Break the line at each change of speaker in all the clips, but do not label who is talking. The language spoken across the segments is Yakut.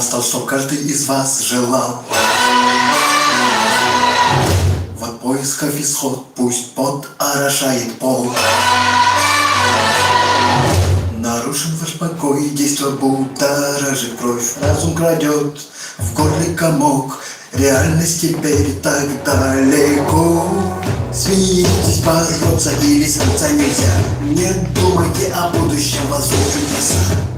настал, чтоб каждый из вас желал. Вот поисков исход, пусть пот орошает пол. Нарушен ваш покой, действо будоражит кровь, разум крадет в горле комок, реальность теперь так далеко. Смейтесь, бороться или скрыться нельзя. Не думайте о будущем, вас ждут чудеса.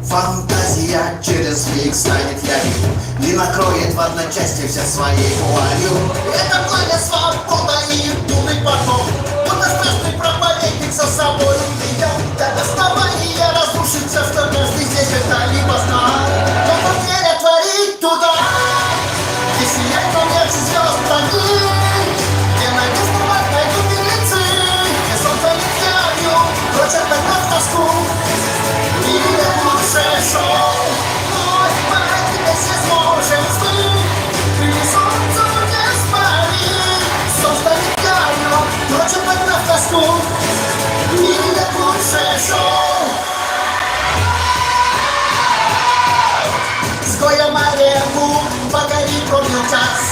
Фантазия через миг станет явью И накроет в одночасье вся своей вуалью. Это пламя свобода и бурный поток. Будто страшный проповедник со собой придет. До основания разрушит все, что каждый здесь когда-либо знал. Но дверь отворить туда, где сияет вам ярче звезд огни, где надежду найдут беглецы, где солнце явью прочь отогнав тоску. Мир лучше шел, но вместе сможем сбыть, и солнцу не спалить. Солнце явью прочь отогнав тоску. Мир лучше шел. С горя Марему покори пробил час.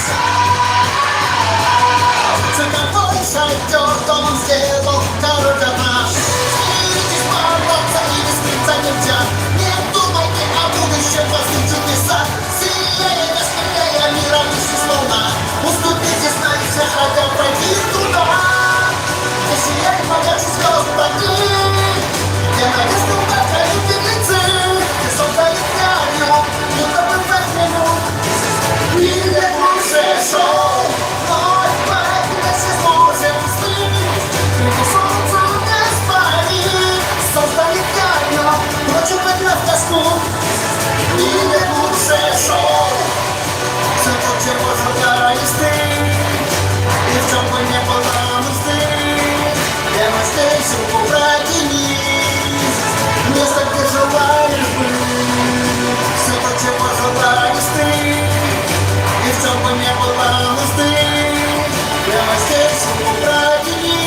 Цирковой шатер домом сделал король наш. Смиритесь, бороться или скрыться нельзя. Не думайте о будущем, вас ждут чудеса. Сильнее, веселее мира вместе волна. Уступите, знаете, хотя пройти туда, где сияет погасший звезд огни, где надежду вдохновят беглецы, где солнце явью, будто бы в хмелю. Мир лучше шел, но вместе сможем сбыть, и солнцу не спалить. Солнце явью, прочь отогнав тоску. Мир лучше шел, все то, чего желаешь ты, и в чем бы не было нужды, прямо здесь руку протяни, место, где желаешь быть. Все то, чего желаешь ты, и в чем бы не было нужды, прямо здесь руку протяни,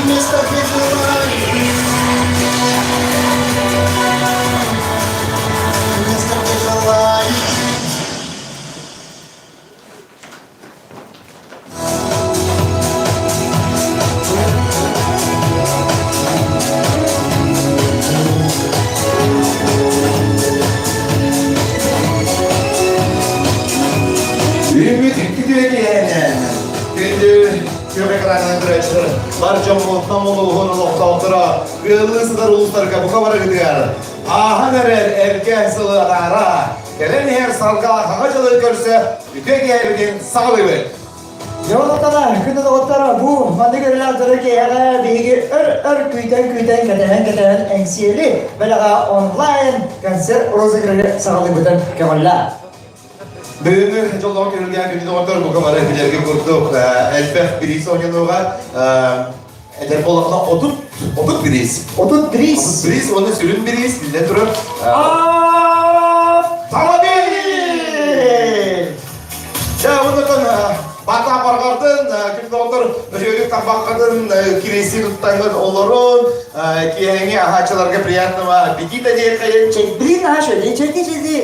место, где желаешь быть. Место, где желаешь быть.
Үүммүт үтүө киһинэн күндү күөх экранынан көрөөччүлэр бар дьоммут намулууһун олохтоохторо ыаллыы сытар улуустарга бука барыгытыгар ааһан эрэр эргэ сылы атаара кэлэн иһэр салга хаҥа дьылы көрсө үтүө киһибитин саҕалыыбыт.
Дьоллоттара, күндү доҕоттор, бу маннык өрүлээх дьоро киэһэҕэ биһиги өр-өр күүтэн-күүтэн, кэтэһэн-кэтэһэн Эҥсиэли бэлэҕэ онлайн концерт розыгрыһы саҕалыыбытын көҕүллээ.
Бүгүҥҥү дьоллоох күрүлгээн күндү доҕоттор бука бары билэргэ курдук элбэх бириис оонньонуоҕа этэр буоллаххына 30 30 бириис.
30 бириис.
30 бириис уонна сүрүн бириис биллэн турар Автомобиль! Дьэ, оннотон бата барҕардын, күн доҕоттор өсүөлүк тарбаххытын кириэси туттаҥҥыт олорун, киэһэҥи аһааччыларга приятного аппетита диэххэйин.
Блин, аша, чэйди-чэйди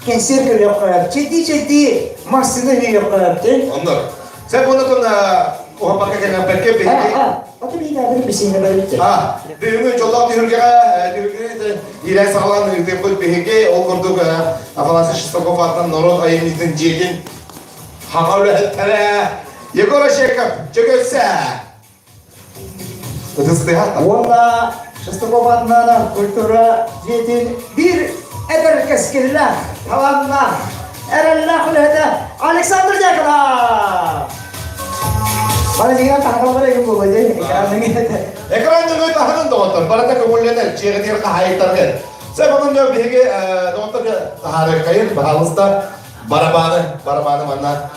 кэнсиэр көрүөххэ, чэйди-чэйди массыына үүйүөххэ
Оннук. Сен оннотон уһаппакка кэлэппэккэ биһиги
Аты биһиги бисиҥэ барбыт.
Бүгүҥҥү дьоллоох түһүлгэҕэ түһүлгэни иилээн саҕалаан ыытыахпыт биһиги ол курдук Афанасий Шестаков аатынан норуот айымньытын дьиэтин хаҥа үлэһиттэрэ Егор Ощеков Чөкөлсө Ытыстыһа
Уонна Шестаков аатынан культура дьиэтин биир эдэр кэскиллээх, талааннаах, эрэллээх үлэһитэ Александр Дьяконов! Бары дьиҥэр таһаналлара игин буолуо дии, экран
Экран нөҥүө таһынан доҕоттор, барыта көҥүллэнэр, дьиэҕитигэр хаһаайыттаргын. Сэ онон биһиги доҕоттор таһаарыаххайын, баһаалыста, барабааны, барабааны манна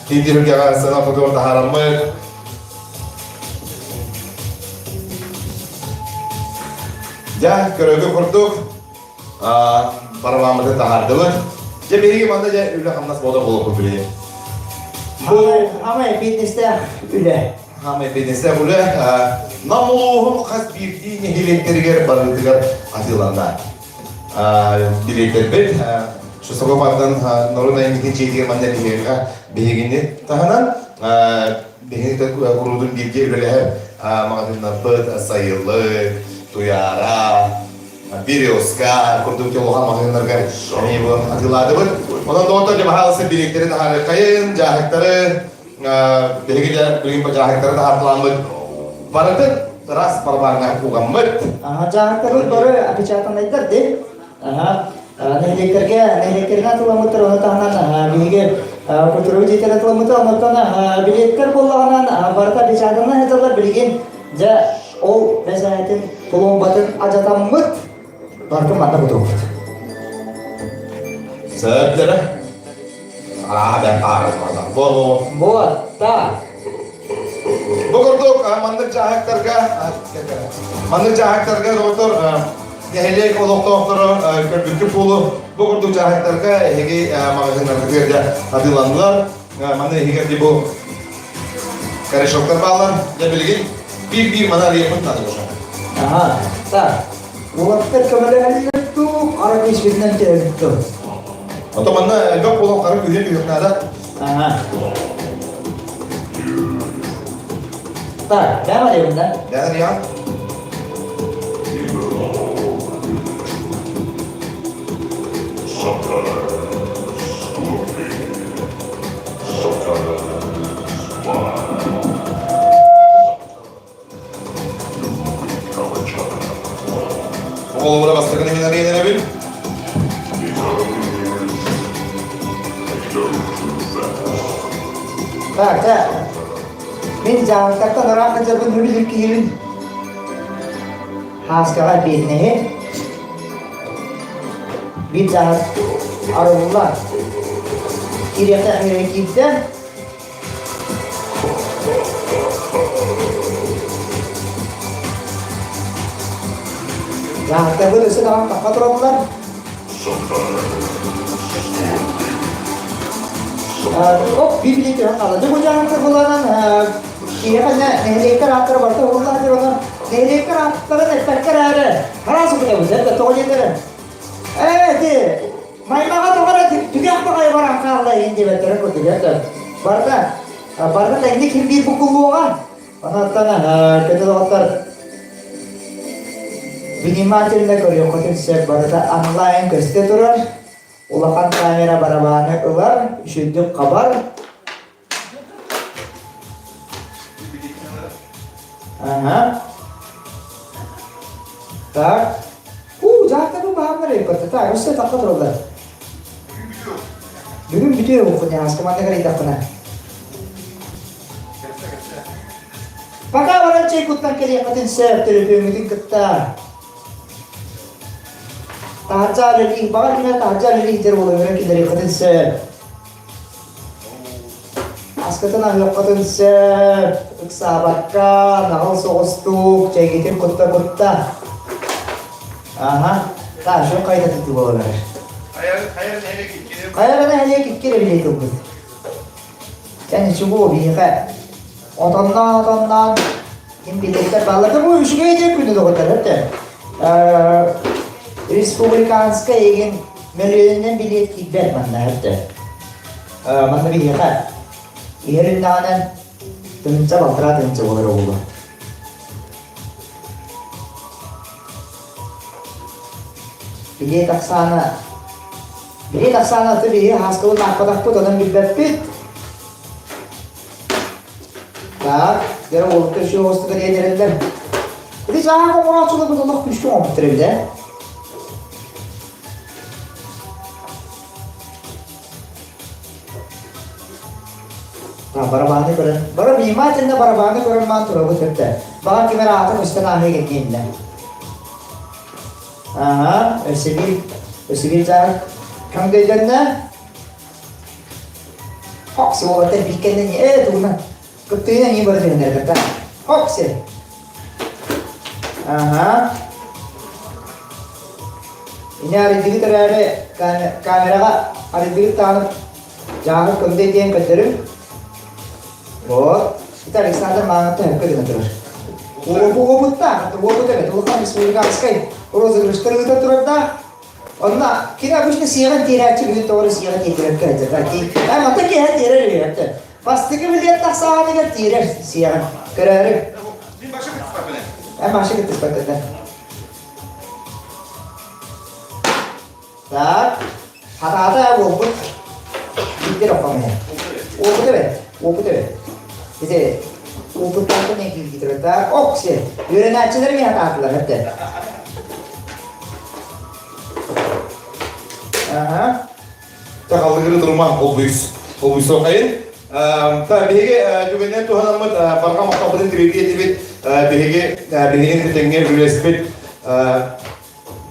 киин сана хотугар таһаараммыт. Дьэ, көрөгө курдук, барабааммытын таһаардыбыт. Дьэ, биһиги манна дьэ үлэ-хамнас буола буолуохпут билигин.
Бу Хамай бизнестээх үлэ.
Хамай бизнестээх үлэ Нам улууһун хас биирдии нэһилиэктэригэр барытыгар атыыланна. Билиэтэрбит. Шестаков аатынан норуот айымньытын дьиэтигэр манна биһиэхэ биһигини таһынан биһигини куруутун бииргэ үлэлэһэр маҕаһыыннарбыт Сайылык, Туйаара, Березка курдук улахан маҕаһыыннарга эмиэ бу атыылаатыбыт. Онон доҕоттор дьэ баһаалыста билиэттэри таһаарыаххайын, дьааһыктары биһиги дьэ билигин дьааһыктары таһаарталааммыт барытын ыраас барабааҥҥа угаммыт.
Дьааһыктарбыт бары опечатаннайдар дии. Нэһилиэктэргэ нэһилиэктэринэн атыламмыттар, ону таһынан биһиги культура дьиэтигэр атыламмыта, онтон билиэттэр буоллаҕынан барыта опечатаннай сылдьаллар билигин дьэ ол бэсээтин пломбатын адьатаммыт барытын манна кутуохпут.
Сөптөрө. Аа, бэн Бо
Вот, так.
Бу курдук маннык дьааһыктарга маннык дьааһыктарга доҕоттор нэһилиэк олохтоохторо көрбүккүт буолуо. Бу курдук дьааһыктарга эһиги маҕаһыыннаргытыгар дьэ атыыланнылар. Манна эһиги бу корешоктар бааллар. Дьэ билигин биир-биир маны арыйыахпыт наада уже.
Ага, так. Уолаттар көмөлөһөллөр дуу, хара күүспүтүнэн түһэбит дуу?
Ото манна элбэх буолан хара күүһүн түһүөх наада.
Ага. Так, бэм арыйабын да?
Бэм арыйаҕын. Оҕолоро бастакы иһин арыйан эрэбин.
Так, так. Мин дьааҥкаттан ыраах сылдьарбын үбүлүр киһибин. Хааскаҕа эппиэтинэһи. Биир дьааһык арылла. Киириэхтээх миэрэ киирдэ. Дьааһыктарбыт өссө даҕаны тахха тураллар. Оп, биир билиэ түһэн хаалла. Дьэ, бу дьааһыктар буланан киһиэхэ нэһилиэктэр ааттара барыта уһуллаах дьон онон нэһилиэктэр ааттарын эппэккэ эрээри араас утуйабыт это тоҕо диэтэрэ ээ ити Маймаҕа тоҕо эрэ түгэх баҕайы баран хаалла иһин диэбэттэрэ курдук это барыта барыта тэҥник кирбиир буккуллуоҕа. Онон көтө доҕоттор внимательно көрүөххүтүн сөп барыта онлайн көстө турар. Улахан камера барабааны ылар, үчүгдүк хабар. Ага. Так. Уу, дьаакабы баһаамнар өйбөттө. Так, өссө тахха тураллар. Бүгүн бүтүө уоххун яаска манна кэлэйдэххинэ. Пока баран чэй куттан кэлиэххитин сөп төлөпүөҥҥүтүн кытта. Таһырдьа үлэлии, баҕар кимэ таһырдьа үлэлии сылдьар буолан киллэриэххитин сөп. Аскытын аһыаххытын сөп, ыксаабакка, наҕыл соҕустук, чэйгитин кутта-кутта. Аха, таашын хайда тутуу буолар. Хайа нэһилиэк икки эрэ билиэт ылбыт. Дьэ ничего, биһиэхэ отонноон отонноон ким билиэттэр бааллар. Бу үчүгэй диэн күнү доҕоттор өттө. Республиканскай эгин мөлүйүөнүнэн билиэт киирбэт манна өттө. Манна биһиэхэ иһэр үннэҕинэн тыһыынча балтараа тыһыынча буолар буолуо. Билиэт ахсаана Билиэт ахсаана аты биһи хааскабын аахпатахпыт, онон билбэппит. Так, дьэ уолуттар үчүгэй оҕустугар диэн эрэллэр. Ити сааһы оҥорооччуларбыт олох күүскэ оҥорбуттар эбит ээ. Барабааны көрөн, бары внимательно барабааны көрөн маан турабыт өттө. Баҕар ким эрэ аатын устан ааһыы кэннииннэ. Ага, өссө биир, өссө биир дьаһык көҥдөйдөннө. Хокс уолаттар биир кэннэ ээ тугунан кыттыына ньии бары түһэннэр Хокси. Ага. Ини арыйдыгыт эрээри камераҕа арыйдыгыт даҕаны дьааһык көҥдөй диэн көрдөрүҥ. Вот. Это Александр Маанатта өккө гына турар. Уопуттаах, уопут эбит. Улахан республиканскай розыгрыштар ыыта турардаах. Онно кини обычно сиэҕин тиэрээччи бүгүн тоҕо эрэ сиэҕин тиэрдибэккэ сылдьар. Ээ, мантан киэһэ тиэрэр үһү. Бастакы билиэт тахсааҕытыгар тиэрэр сиэҕин. Көрөөрү.
Мин баша кыттыспаппын.
Эн баша кыттыспаккын. Так. Хатаата уопут. Биирдэр оппамыйа. Уопут эбэт. Уопут эбэт. Ити уопуттаахтан кииргитэр. Так, ок, все. Үөрэнээччилэр эмиэ хатаатылар, эттэ. Ага.
Так, алгыры турума олбуйс. Олбуйсуохайын. Та биһиги түгэнинэн туһанаммыт барҕа махталбытын тириэрдиэ этибит. Биһиги билигин тэҥҥэ үлэспит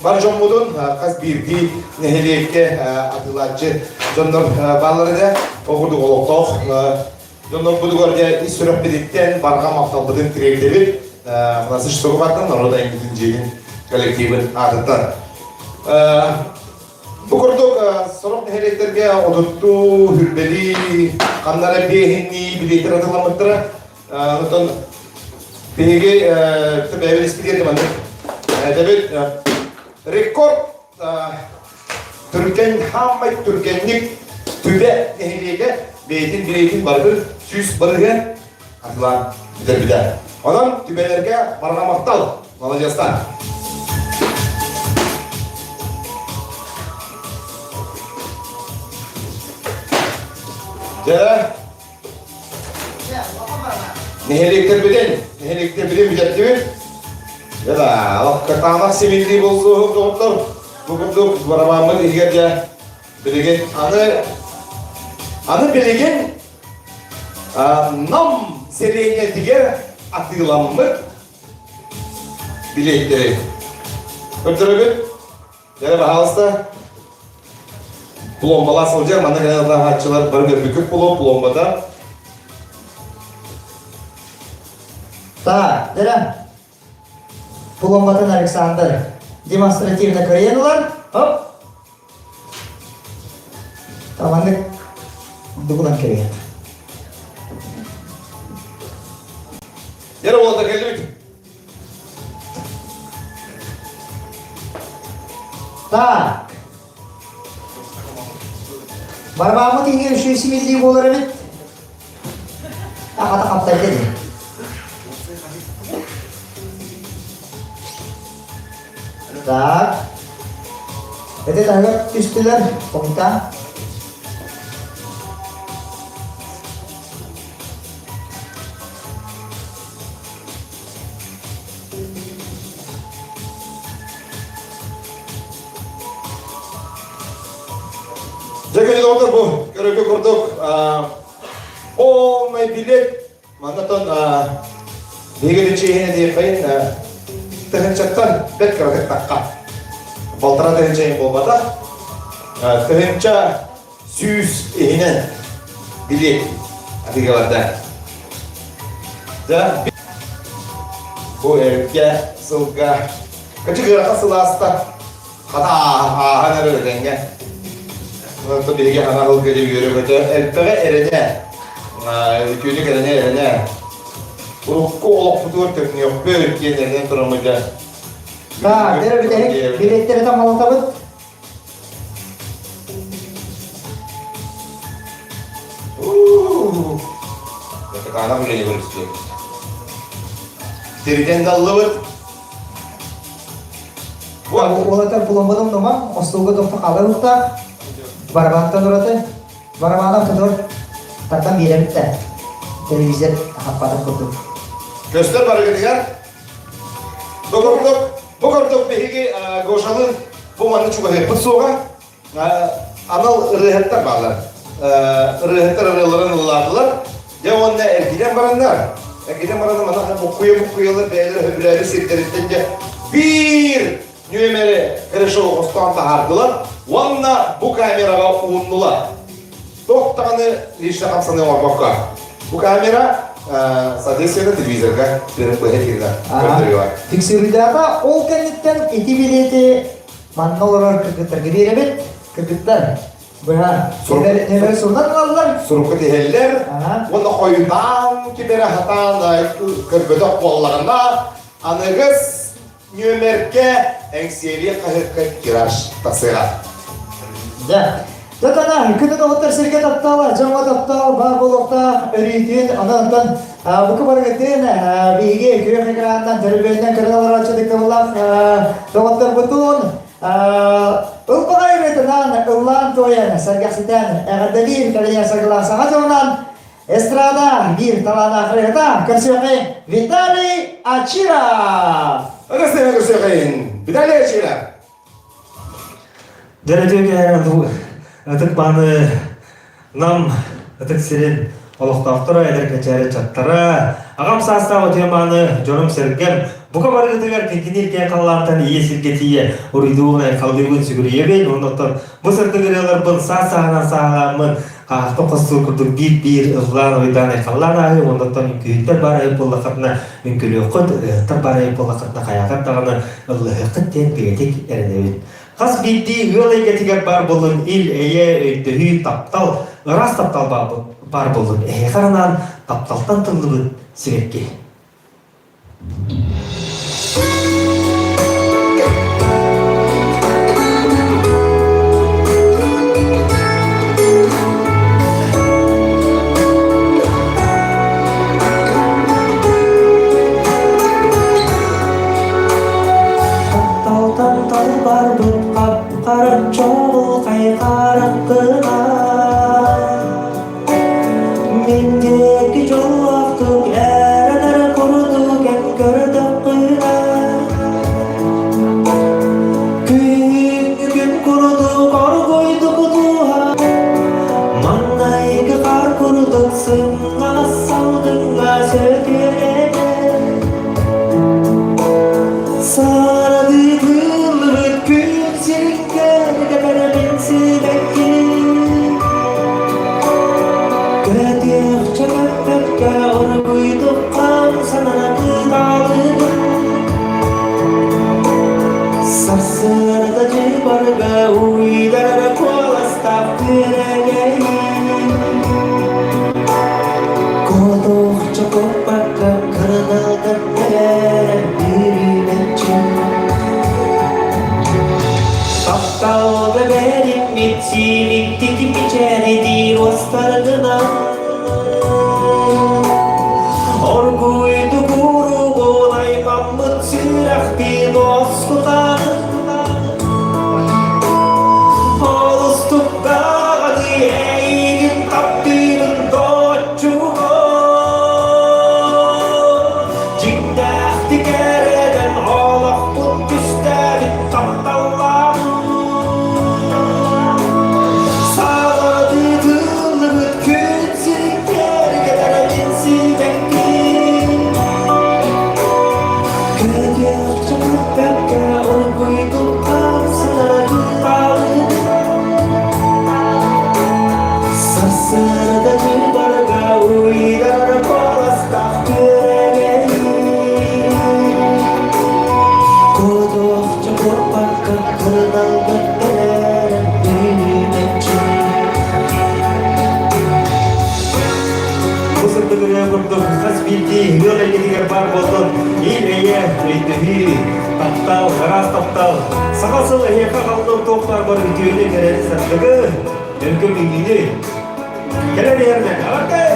Бар дьоммутун хас биирдии нэһилиэккэ атыылааччы дьоннор бааллар этэ. Ол курдук олохтоох дьоннорбутугар дьэ ис сүрэхпититтэн барҕа махталбытын тириэрдэбит. Афанасий Штоков норуот айымньытын дьиэтин коллективын аатыттан. Бу курдук сорох нэһилиэктэргэ отуттуу, хүрбэлии, ханна эрэ биэһиннии билиэтэр атыыламмыттара. Онтон биһиги бэйэбит испитигэр маннык этэбит рекорд түргэн хааммай түргэнник түбэ нэһилиэгэ бэйэтин билиэтин барытын 100% атылаан бүтэрбитэ. Онон түбэлэргэ барҕа махтал, маладьыастар! Дьэ, Нэһилиэктэрбитин, нэһилиэктэрбитин бүтэрдибит. Дьэ алах катаанах симиллии болсуоһук доҕоттор. Бу курдук барабааммыт иһигэр дьэ билигин аны аны билигин Нам сэлиэнньэтигэр атыыламмыт билиэттэри көрдөрөбүт. Дьэ, баһаалыста, пломбалаа сылдьар, манна кэлэн атааһааччылар бары көрбүккүт буолуо, пломбата.
Так, дэрэ. Пломбатын Александр демонстративно кырыйан ылар. Хоп. Таманнык дугунан кэбиһэр.
Дьэ, уолаттар кэллибит.
Так. Барбааммыт иһигэр үчүгэй симиллии буолар эбит. Ахата хаптайда дии. Так. Это таһыгар түстүлэр. Хомута.
Дьэ кэлин оҕолор бу көрөргө курдук полный билет маннатон биһиги чиэһинэ диэххэйин тыһынчаттан бэрт кыратык тахха балтара тыһынча буолбатах тыһынча 100 иһинэн билиэт атыыга барда. Да, бу эргэ сылга кычык ыарахан сылааста хата ааһан эрэр этэҥҥэ. Онтон биһиги хаҥа сылга үөрэ-көтө элбэҕи эрэнэ, үтүөнү кэрэнэ эрэнэ. Урукку олохпутугар төннүөхпүт диэн эрэнэн тураммыт дьэ.
Да, дэрэ бүтэһик билеттэри тамалатабыт.
Кытаанах үлэни көрүстүбүт. Тиритэн даллыбыт.
Уолаттар булуммутум нума, остуолга тохто хаалар уктаах, барабантан ураты, барабанан тутур, тардан биэрэбит да, телевизор хаппатын курдук.
Көстөр барыгытыгар. Бу курдук Бу курдук биһиги Гошалыын бу манна чугаһыахпыт суоҕа. Анал ырыаһыттар бааллар. Ырыаһыттар ырыаларын ыллаатылар. Дьэ уонна эргитэн бараннар, эргитэн бараннар манна буккуйа-буккуйалар бэйэлэрэ сөбүлээбит сирдэриттэн дьэ биир нүөмэри хорошо хостоон таһаардылар уонна бу камераҕа ууннулар. Туох даҕаны лично хамсаныы оҥорбокко. Бу камера соответственно телевизорга быһа эфирга көрдөрүөҕэ.
Фиксируйдаата ол кэнниттэн ити билиэти манна олорор кыргыттарга биэрэбит. Кыргыттар быһа нөмер сурунан ылаллар.
Сурукка тиһэллэр. Уонна хойутаан ким эрэ хатаан көрбөтөх буоллаҕына аныгыс нүөмэргэ. Эҥсиэли хаһыакка тираж тахсыаҕа.
Дьэ, Тотана, күнү доҕоттор сиргэ таптал, дьоҥҥо таптал баар буолуохтаах өрүүтүн, онон онтон бука барыгытын биһиги күөх экранынан төлөпүөнүнэн көрөн олорооччу ытыктабыллаах доҕотторбутун ылбаҕай ырыатынан ыллаан туойан, сэргэхситэн, эҕэрдэлиир кэлиҥэ саргылаах саҥа дьолунан эстрада биир талааннаах ырыата көрсүөххэ Виталий Ачиров!
Ырысыһы көрсүөххэйин Виталий Ачиров!
Дьэ, ытык бааны Нам ытык сирин олохтоохторо, эдэр кэнчээри ыччаттара, аҕам саастаах утуйамааны дьонум-сэргэм, бука барыгытыгар киҥкиниир киэҥ халлаантан ийэ сиргэ тиийэ уруйдуубун, айхаллыыбын, сүгүрүйэбин, оннуттан бу сырдык ырыаларбын саас-сааһынан сааһылааммын, хаһахтан хостуур курдук биир-биир ыллаан, уруйдаан, айхаллаан ааһыым, оннуттан үҥкүүһүттэр баар айып буоллаххытына үҥкүлүөххүт, ырыаһыттар баар айып буоллаххытына хайаҕар даҕаны ыллаһыаххыт диэн бигэтик эрэнэбин. Хас биирдии ыал эйгэтигэр баар буоллун ил-эйэ, өйдөһүү, таптал, ыраас таптал баар буоллун. Эһиэхэ анаан тапталтан тыллыбыт сибэкки.
Тапталтан талбарбыт хап-хара чоҕулхай хараххына Мин диэки дьоллоохтук эрэнэр курдук эн көрдөххүнэ Күһүҥҥү күн курдук оргуйдук тууһа Маҥнайгы хаар курдук сымнаҕас салгыҥҥа сөтүөлэтэ Сарадыы тыыллыбыт күн сиргэ кэтэрэбин сибэкки Көтүөхчэ көппөккө оргуйдук хамсанара кытаалыгын Сарсыарда дьыбарга уйдарара куоластаах күөрэгэйин Куотуохча куоппакка кырыналгар кэлэр бүрүүмэччи Тапталга бэриммит сиимиктик мичээрдиир уостаргынан Оргуйдук ууругун аймаммыт сүрэхпин уоскутаҕын Олустук даҕаны эйигин таптыырын дооччугун Дьиҥнээхтик эрэнэн олохпут түстээбит тапталлааҕын Саҕалыы тыллыбыт күн сиригэр кэтэрэбин сибэкки Көтүөхчэ көппөккө оргуйдук хапсынара Сарсыарда дьыбарга уйдар куоластаах күөрэгэйим Куотуохча куоппакка кырналга кэлэрэн үүнэччи
Бу сырдык ырыа курдук хас биирдии ыал эйгэтигэр баар буоллун ил-эйэ, өйдөһүү, таптал, ыраас таптал. Саха сыл эһиэхэ аҕаллын туох баар бар үтүөнү, кэрэни, сырдыгы, өлгөм үүнүүнү. Кэлэн иһэринэн, эҕэрдэй!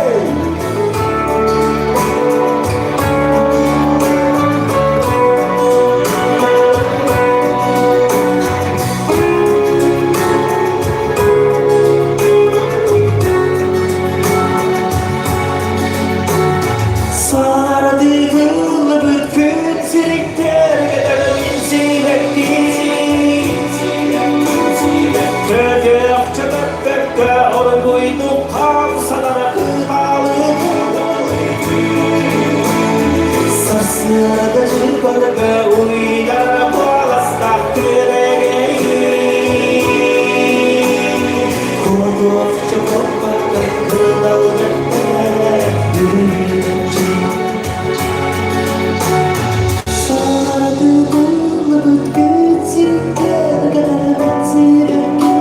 Сарадыгыллыбыт күн сириктэргэ тэлэмин сибэкки Көтөхчө көппөккө оргуйдук хамсанара кыһалык Сарсыарда дьылбарга уйдара куоластаах күөрэгэйин Куотуохча куоппакка кырдалга Саадыгыллыбыт күн сиргэ сиргэ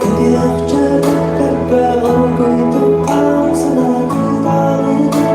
Күдүөхчэ көппөккө оргуйдук хамсана кыталыга.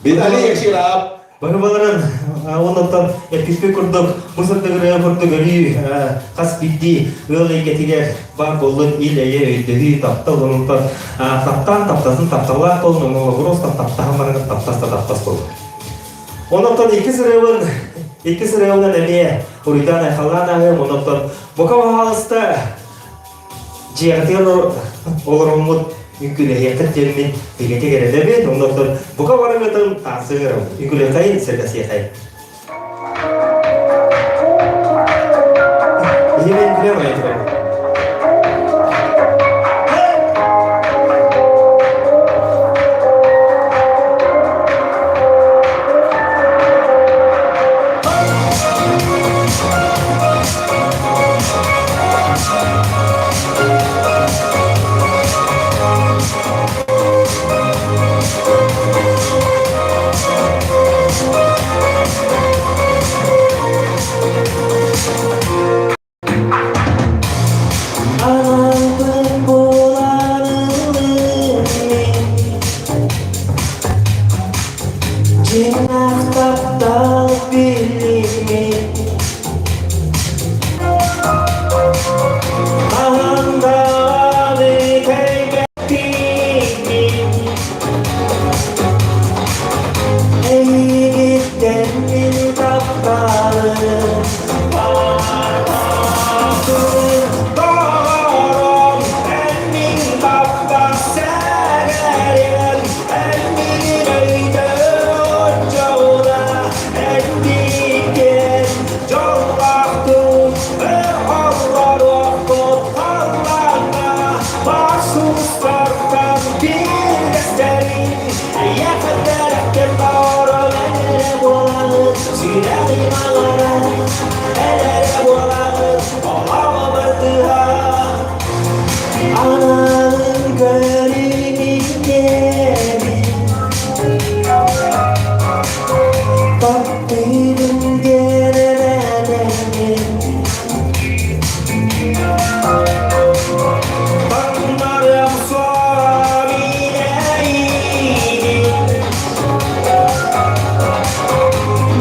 Виталий Якширап.
Баһыбаларын оннуттан эппиппит курдук бу сырдыгырыа курдук өрүү хас биирдии ыал эйгэтигэр баар буоллун ил-эйэ өйдөһүү таптал онуттан таптаан таптасын тапталлаах буолун ону таптаһан баран таптас да таптас буолун. Онуттан икки сырыыбын икки сырыыбынан эмиэ уруйдаан айхаллаан ааһыам онуттан бука баһаалыста дьиэҕитигэр олороммут үҥкүүлэһиэххит диэммин бигэтик эрэнэбин оннуттан бука барыгытын таансыырым үҥкүүлэхэйин сэргэсиэхэйин Ийэбин үҥкүүлэм айытыбын
Аналбын булан ыллым мин Дьиҥнээх таптал билиммин Аһындаҕаны кэйбэттиҥмин Эйигиттэн мин тапталым Доҕорум эн мин таптас сэгэрим Эн миигин өйдөөн дьолуна Эн миигин дьоллоохтун Өр олоруохпут халлааҥҥа Бар сулустартан биирдэстэрин Эйиэхэ бэлэхтэр доҕорум эн эрэ буолаҕын Сүрэҕим аҥара эн эрэ буолаҕын Олоҕум ырдыһа Анаан көрүмүннэбин Таптыырым диэн эрэнэммин Таҥнарыам суоҕа мин эйиигин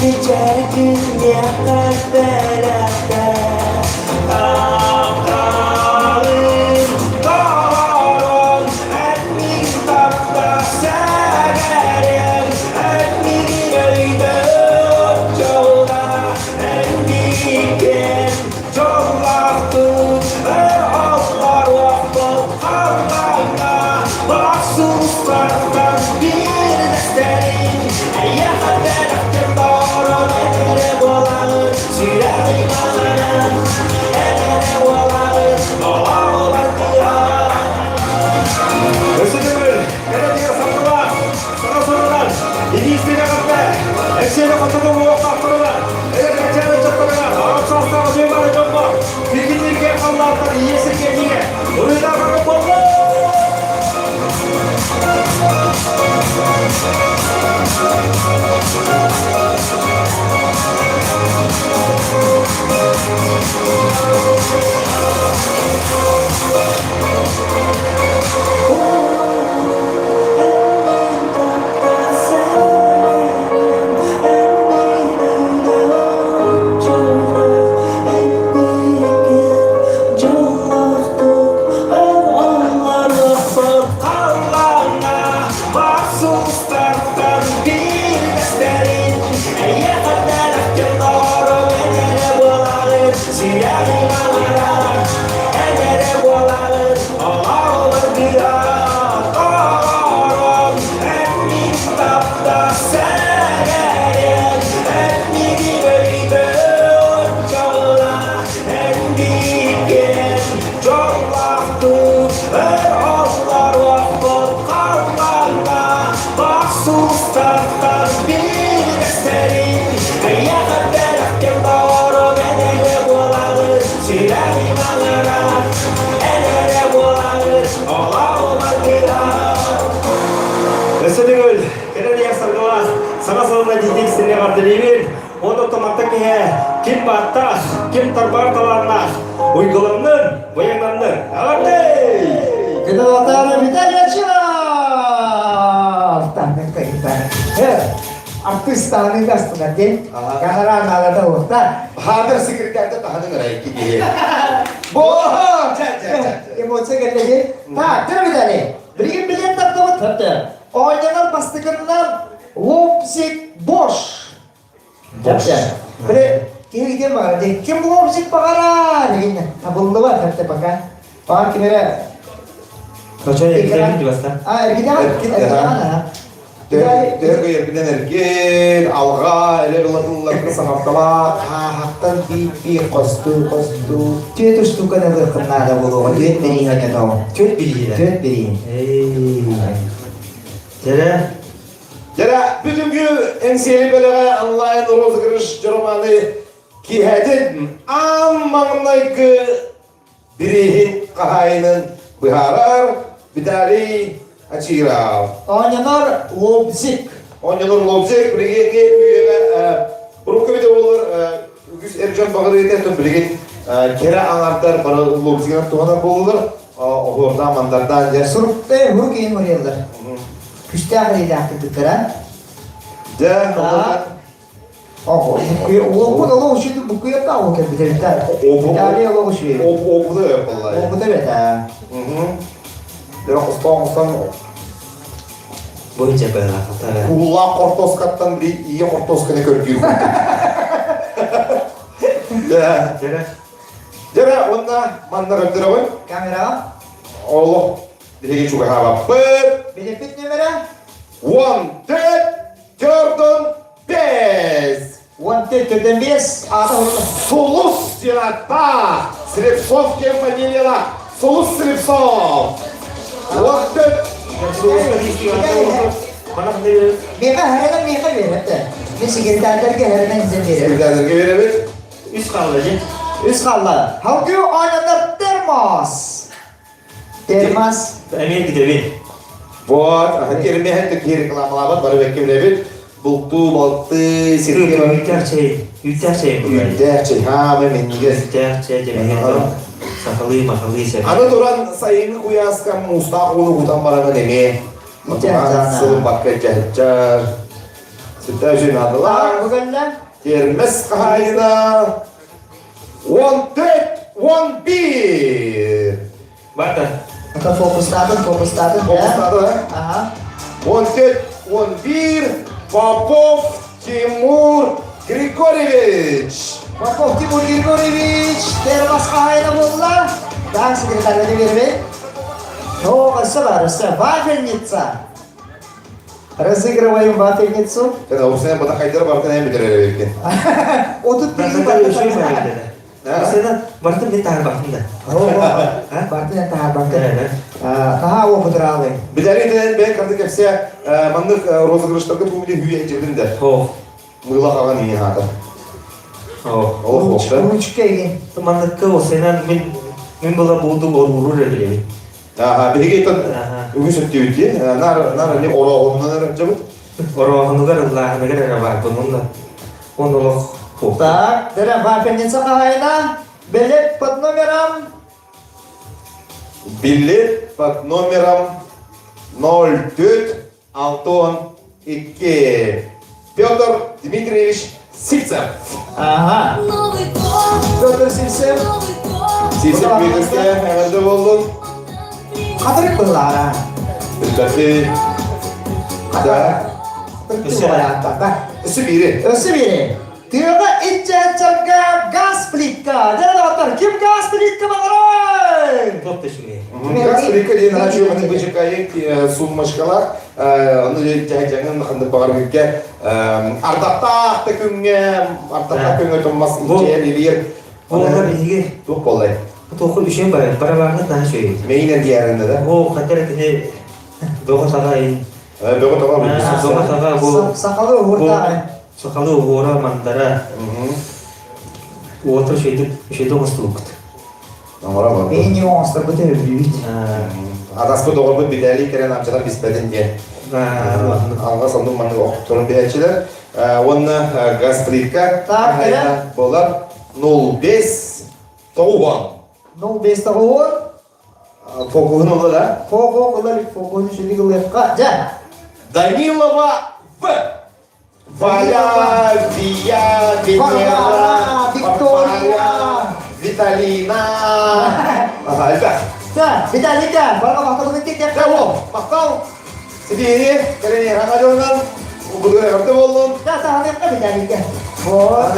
Мичээр күннээххэ бэлэхтээ Тапталын толорон эн мин таптас сэгэриэм эн миигин өйдөөн дьолуна эн миигин дьоллоохтун өр олоруохпут халлааҥҥа бар сулустартан биирдэстэрин эйиэхэ бэлэхтэр доҕорум эн эрэ буолаҕын сүрэҕим аҥарын эн эрэ буолаҕын олоҕум аргыһа
Өссө төгүл кэрэтигэр саргылаах, саҥа сырынан, илиистэрэ эҕэрдэ, Эксиэли хотону уҥуохтаахтарынан, эдэр кэчээри ыччаттарыгар, аҕам саастаах үтүө-мааны дьоммор, сиргиннииргэ халлаантан ийэ сиргэ тиийэ, уруйдаах аҕам буоллун! Өссө төгүл кэрэ саргылаах саҥа сылына дьиҥник сири эҕэрдэлиибин. Уонна томатта киһи ким бааттаах, ким тарбар талааннаах уйгуланнын, быйаҥнаннын. Эҕэрдэй!
Кыдалатаана Виталий Очиров! Артыыстааныыга астынар диэн. Гонорар наадата уохта.
Хаадыр секретарьда таһанын эрэ киһи. Бо!
Эмоция кэллэ диэн. Так, көр Виталий. Билигин билиэн тардыбыт. Оонньонор бастакыннан Лобзик Бош.
Бош.
Били киһи ким баҕара дии. Ким лобзик баҕара деген табыллыбат хатта пока. Баар ким эрэ
Хоча эргитэн дибаста.
А, эргитэн? Эргитэн,
Төһө эргинэн эргин, алҕа, элэр ылатылларга саҥарталаа,
Хааһахтан биир-биир хостуу-хостуу. Түөрт устууканы ылыаххын наада буолуоҕа. Түөрт бирииһэ ньотоҕо.
Түөрт бирииһэ.
Түөрт бирииһэ.
Эй. Дьэрэ.
Дьэрэ, бүтүнгү Эҥсиэли бөлөҕө онлайн розыгрыш дьороманы киэһэтин аан маҥнайгы бирииһин хаһаайынын быһаарар Виталий Очиров.
Оонньонор лобзик.
Оонньонор лобзик билигин үйэҕэ урукку видео буолар үгүс эр дьон баҕарыыта билигин кэрэ аҥардар бары лобзигынан туһанар буоллулар оһуордаан мандардаан дьэ
Суруктай уһук иһин мурьяллар. Күстээх илиилээх кыргыттара.
Дьэ,
Уолбут олох үчүгэй буккуйата ол кэлбитэ. Италия олох үчүгэй.
Опыта бэт буолла.
Опыта бэт аа.
Дьэ, хостоон хостоон
Бу дьэбэлаахата.
Кууллаах хортуоскаттан би ийэ хортуосканы көрдүүр. Дьэ.
Дьэ.
Дьэ, уонна манна көрдөрөбүн.
Камераҕа.
Олох биһиги чугаһаабаппыт.
Билиппит нөмэрэ?
14 Төрдөн бес!
14 төрдөн бес аата
Сулус диэн ааттаах Слепцов диэн фамилиялаах Сулус Слепцов. 14
Миэхэ хәрэнэн миэхэ биэрэр Мин секретардарга хәрэнэн илдьэн биэрэр.
Секретардарга биэрэбит.
Үс хаалла дьэ.
Үс хаалла. Халгы оонньонор термос. Термос.
Эмиэ китэбин.
Вот, термеһэн да киһи рекламалаабат, бары бэккэ билэбит. Бултуу, балты, сиргэ
Үүттээх чэй, үүттээх чэй булар.
Үүттээх чэй, хаамы минньигэс.
Үүттээх чэй дэмэһин сахалыы махалыы сэр.
Аны туран сайыҥҥы куйааска муустаах ууну кутан бараҥын эмиэ сылымбакка дьаһыччар. Сүрдээх үчүгэй наадалаах.
Бу кэллэ.
Термес хаһаайына 14 11.
Барда.
Это фокустаатын, фокустаатын.
Фокустаатын, а?
Ага.
14 11 Попов Тимур Григорьевич.
Попов Тимур Григорьевич, термос хаһаайына буолла. Да, секретарьга бербей. О, өссө бар, өссө. Вафельница. Разыгрываем вафельницу.
Это усен бата хайдара бартын эм битерер эбиккен.
Отут биир
Сена бартын мен таарбатын да.
Бартын таарбатын. Наһаа опытыраалы.
Билэритен бэйэн карды кэпсэ маннык розыгрыштарга тугу хүе жибин да.
Хо.
Мыла хаҕан ийэ хаата.
Хо.
Олох
Ручка игин.
Манныкка осенан мин мин була булдум орууру билебин.
Аха, биһиги итон үгүс өттүбүт дии. Нар нар они орооҕунан эрэ
Орооһунугар ыллааһыныгар эрэ баарбын онно он олох
Так, дөрө вафельница хаһаайына билет под номером
Билет под номером 04 Антон 2. Петр Дмитриевич Сивцев.
Ага. Петр Сивцев.
Сивцев Бүөтүркэ эҕэрдэ буоллун.
Хатырык быһылаара.
Билбэти. Да. Өссө биири.
Өссө биири. Тыаҕа иччээччэргэ газ плитка. Дьэ, доҕоттор, ким газ плитка баҕарар?
Топ үчүгэй.
Газ плитка диэн наһаа үчүгэй бычыкайык суммашкалар. Ону дьаһайдьаҥын ханнык баҕар күҥҥэ ардахтаах да күҥҥэ ардахтаах күҥҥэ туммас иччэйэр илиир.
Ол биһиги
туох буоллай?
Туоху үчүгэй барар барабааҥҥыт наһаа үчүгэй.
Мейинен диярында да.
Оо, хатар кини бөҕө таҕа ин.
Бөҕө таҕа
Бөҕө таҕа бу.
Сахалы уһуртааҕы.
Сахалы уһуора мандара. Уота үчүгэйдик үчүгэйдик оҥостубуккут.
Оҥоро
Биһини оҥосторбут өйдүүбүт.
Атаспыт оҕорбут Виталий кэлэн амчатан биспэтин диэн. Алҕас оннук маннык охторун биһээччилэр. Уонна газплитка буолар 05 90.
05 90.
Фокуһун ыла да?
Фокуһун ылар, фокуһун үчүгэй ылыахха. Дьэ.
Данилова В. Валя, Вия, Венера,
Виктория,
Виталина. Ага, элбэх.
Да, Виталика, барга макталын тиктек.
Да, о, мактал. Сибири, кэлин хаҥа Бүгүн эҕэрдэ буоллун.
Да, таһыныахха Виталика. Вот.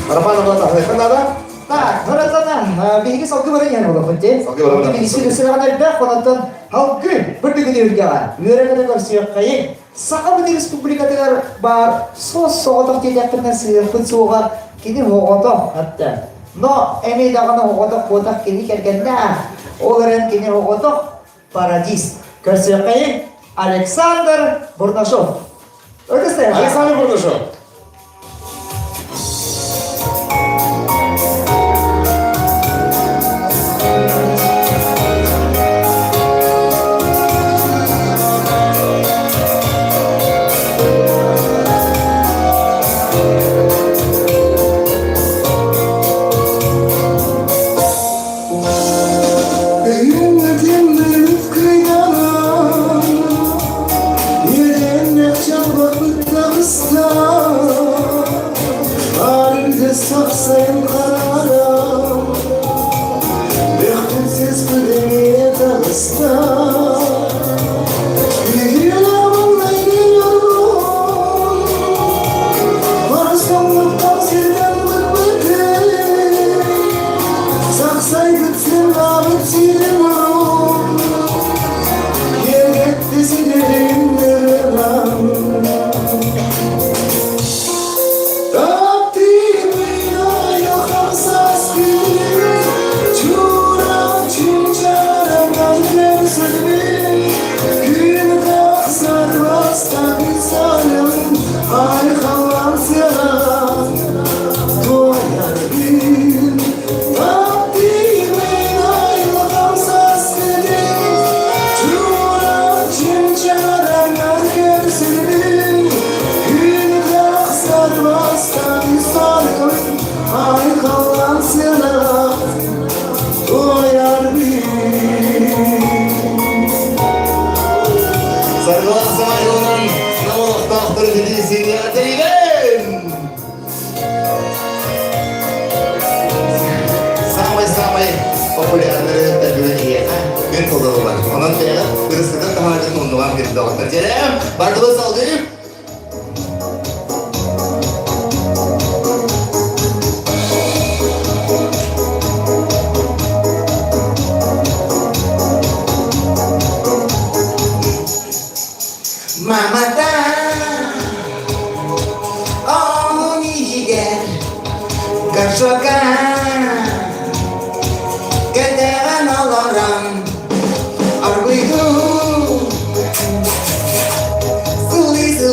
Романовна таһыныахха наада.
Так, Нуратана, биһиги салгы баран иһэн олохпут дии.
Салгы баран.
Биһиги сүрэҕин элбэх, онон халгы бір бүгүн үргэҕэ үөрэ-көтө көрсүөххэйиҥ. Сахабыт Республикатыгар баар суос-соҕотох диэтэхпинэ сыыһыахпыт суоҕа, кини оҕото атта. Но эмиэ даҕаны оҕотох буотах кини кэргэннээх. Ол эрэн кини оҕотох парадиз. Көрсүөххэйиҥ Александр Бурнашов.
Александр Бурнашов. Саргылан Самайлынан олохтоохтор тэрийэн! Самый-самый популярный бүгүн эһиэхэ күн толорулар. Онон бэйэҕит ырысыгын таһааргын муннуган кирдоҕуттар. Дьэрэм, бардыбыт салгыы!
Мамата он иһигэр горшокка кэтэҕэн олорон аргыйдуу сылыы-сылыы.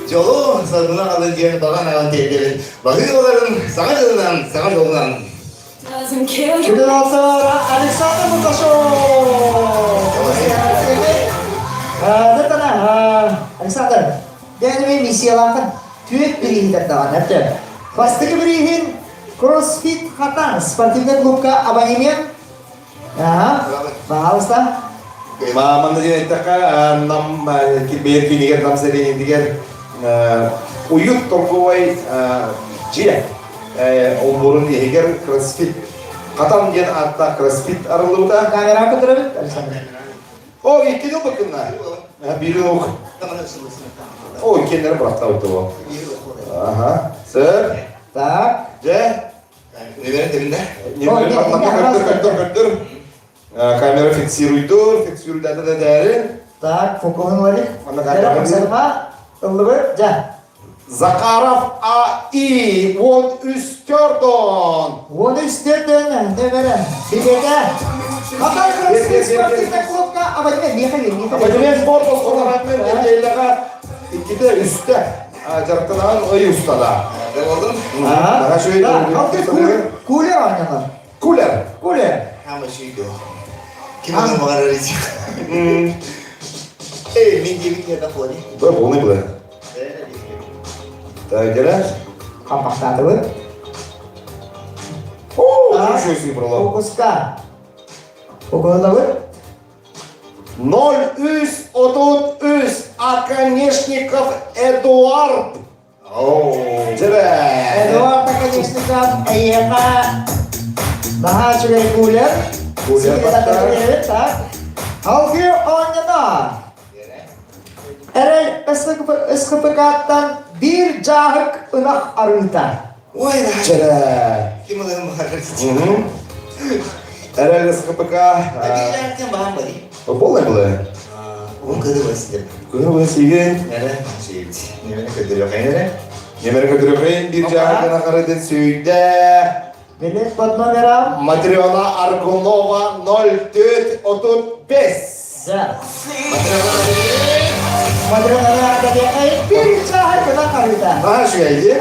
Дьолу, саргына алын диэн баҕан аҕан тиэрдэбин. Баһыыларын саҥа дьылынан, саҥа дьолунан.
Чемпионатор Александр Лукашов! Александр, дәнеме миссиялаахын түөрт бирииһи тардаған әптен. Бастакы бирииһин Кроссфит Хатан спортивный клубка абонемент. Ага, пожалуйста.
Манна диэн эттэххэ, нам бэйэр киинигэр, нам сэлиэнньэтигэр уют торговай дьиэ олбуорун иһигэр кроссфит Хатан диэн ааттаах кроссфит арыллыбыта.
Камера көтөрөбүт, Александр.
О, икки жыл быккынна. Биир жыл. О, иккиэннэрин бырахтабыт ол. Ага. Сэр.
Так.
Дьэ. Нөмерин көттөр, көттөр, көттөр. Камера фиксируйдур, фиксируйдата да дээрин.
Так, фокуһун варик. Ыллыбыт, дьэ.
Захаров А.И. 13 төрдөн.
13 төрдөн нөмерэ. Билиэтэ. Хатай спортивный клубка абонемент миэхэ миэхэ.
Абонемент спорт оскуолаҕа нэдиэлэҕэ иккитэ үстэ дьарыктанаҕын ый устата.
Кулер оонньонор.
Кулер.
Кулер.
Ким ону баҕарар Эй, мин диэбит киһи полный.
Да, полный была. Так, гера.
Хаппахтаатыбыт.
О, ничего себе брала.
Фокуска. Фокуһулабыт.
0 33 Оконешников Эдуард. Дьэ.
Эдуард Оконешников эйиэхэ наһаа үчүгэй кулер.
Кулер
Сиҥэ так. Салгыы оонньоно. Эрэл СХПК-ттан биир дьааһык ынах арыыта.
Ой,
Дьэ.
Ким ылыһын баҕарар.
Эрэл СХПК.
Биирдээхтэн баһан барый.
Полный было.
Уһун кыһы бассидер.
Кыһы бассиген.
Эрэ, шейт. Немені көдөрөкөйн эрэ.
Немені көдөрөкөйн биир дьааһык ынах арыытын сүүйдэ.
Билет под номером.
Матрена Аргунова 0435.
Да. Матрена Аргунова биир дьааһык ынах арыыта.
Наһаа үчүгэй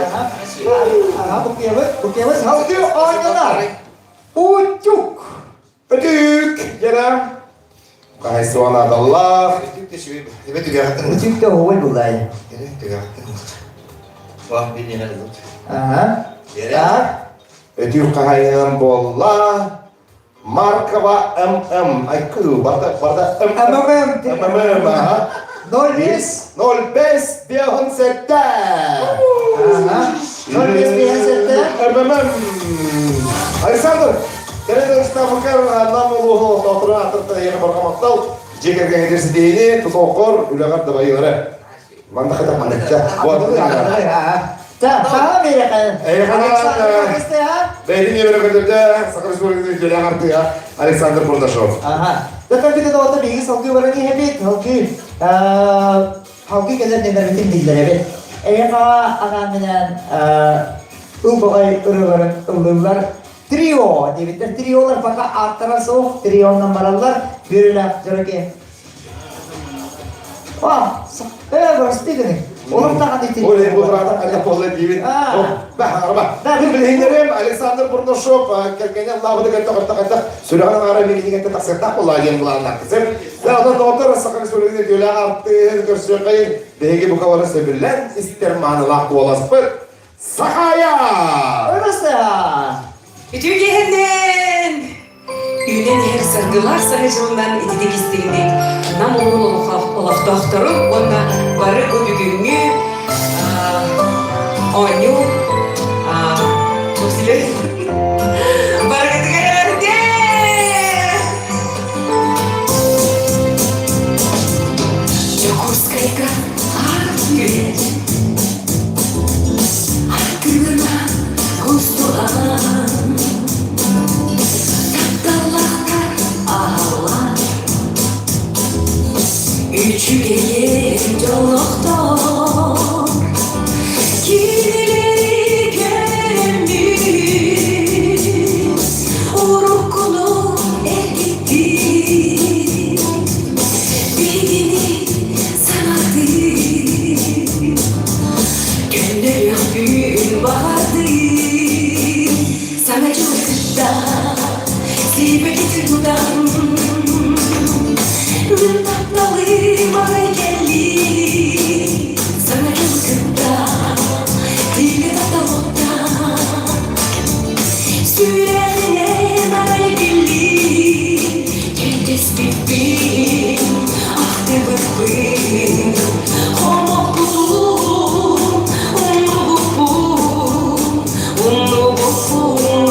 Ага, букебыт, букебыт, салгыы оонньонор. Утюг.
Өтүк, дьэрэ. Хаһайсыбан адаллаах.
Өтүк те шүбей. Тебе түгэҕиттэн.
Утюг те оҕой буллай.
Эре түгэҕиттэн. Вах, bir немер ылып.
Ага.
Так.
Өтүк хаһайынан буолла. Маркова ММ. Айкы, барда, барда
ММ.
МММ, ага.
05.
05 57.
Ага. 05 57.
МММ. Александр, кэлэн ыстаабыккар нам улууһун олохтоохторун ааттарыттан эйиэхэ барҕа махтал. Дьиэ кэргэҥҥитин ситиһиини, тутуоххор, үлэҕэр дабайыылары. Манна хатах манныкча.
Так, саҕа биэрэхэ.
Бэйдин нөмірі көтөрдө Саха Республикатын үтүөлээх артыыһа Александр Бурнашов.
Ага. Дата биде доҕотто биһиги салгыы баран иһэбит, салгыы салгыы кэлэр нөмербитин биллэрэбит. Эйиэхэ анаан-минээн ылбаҕай ырыаларын ыллыыллар. Трио диэбиттэр. Триолар пока ааттара суох, трионан бараллар. Бүөрүлээх дьоро А, прости гыны. Олох даҕаны
Ой, бу бырата хайдах буолла диибин. Ба, ба. Билиһиннэрим Александр Бурнашов кэргэнэ Аллаабыты кытта хатта хатта сүрэҕин аҥаара миигин тахсыахтаах буолла диэн былааннаахтысым. Онон доҕоттор Саха Республикатын үтүөлээх артыыһын көрсүөххэйин биһиги бука бары сөбүлээн истэр маанылаах куоласпыт Сахая!
Ырыса!
Үтүө киэһэнэн! Үүнэн иһэр саргылаах саҥа дьылынан ититик истиҥник Нам улуун олохтоохтору уонна бары бу бүгүҥҥү оонньуу барыгытыгар эҕэрдэ! Дьокуускайга аат күрэр Атыыра кустуган Тапталлаахтар. Үчүгэйин дьоллохтор Кинилэри көрөммүт Уруккуну эргиттим Биһигини санатыы Көннөрүөхпүн баҕардым Саҥа дьыл кытта сиибэкитин тутан Мин тапталым арай кэллии Саҥа дьыл кытта тиийэ тапталытта Сүрэҕинэн арай биллии Кэнтэспиппин ахтыбыппын Хомоппутун умнубуппун Умнубуппун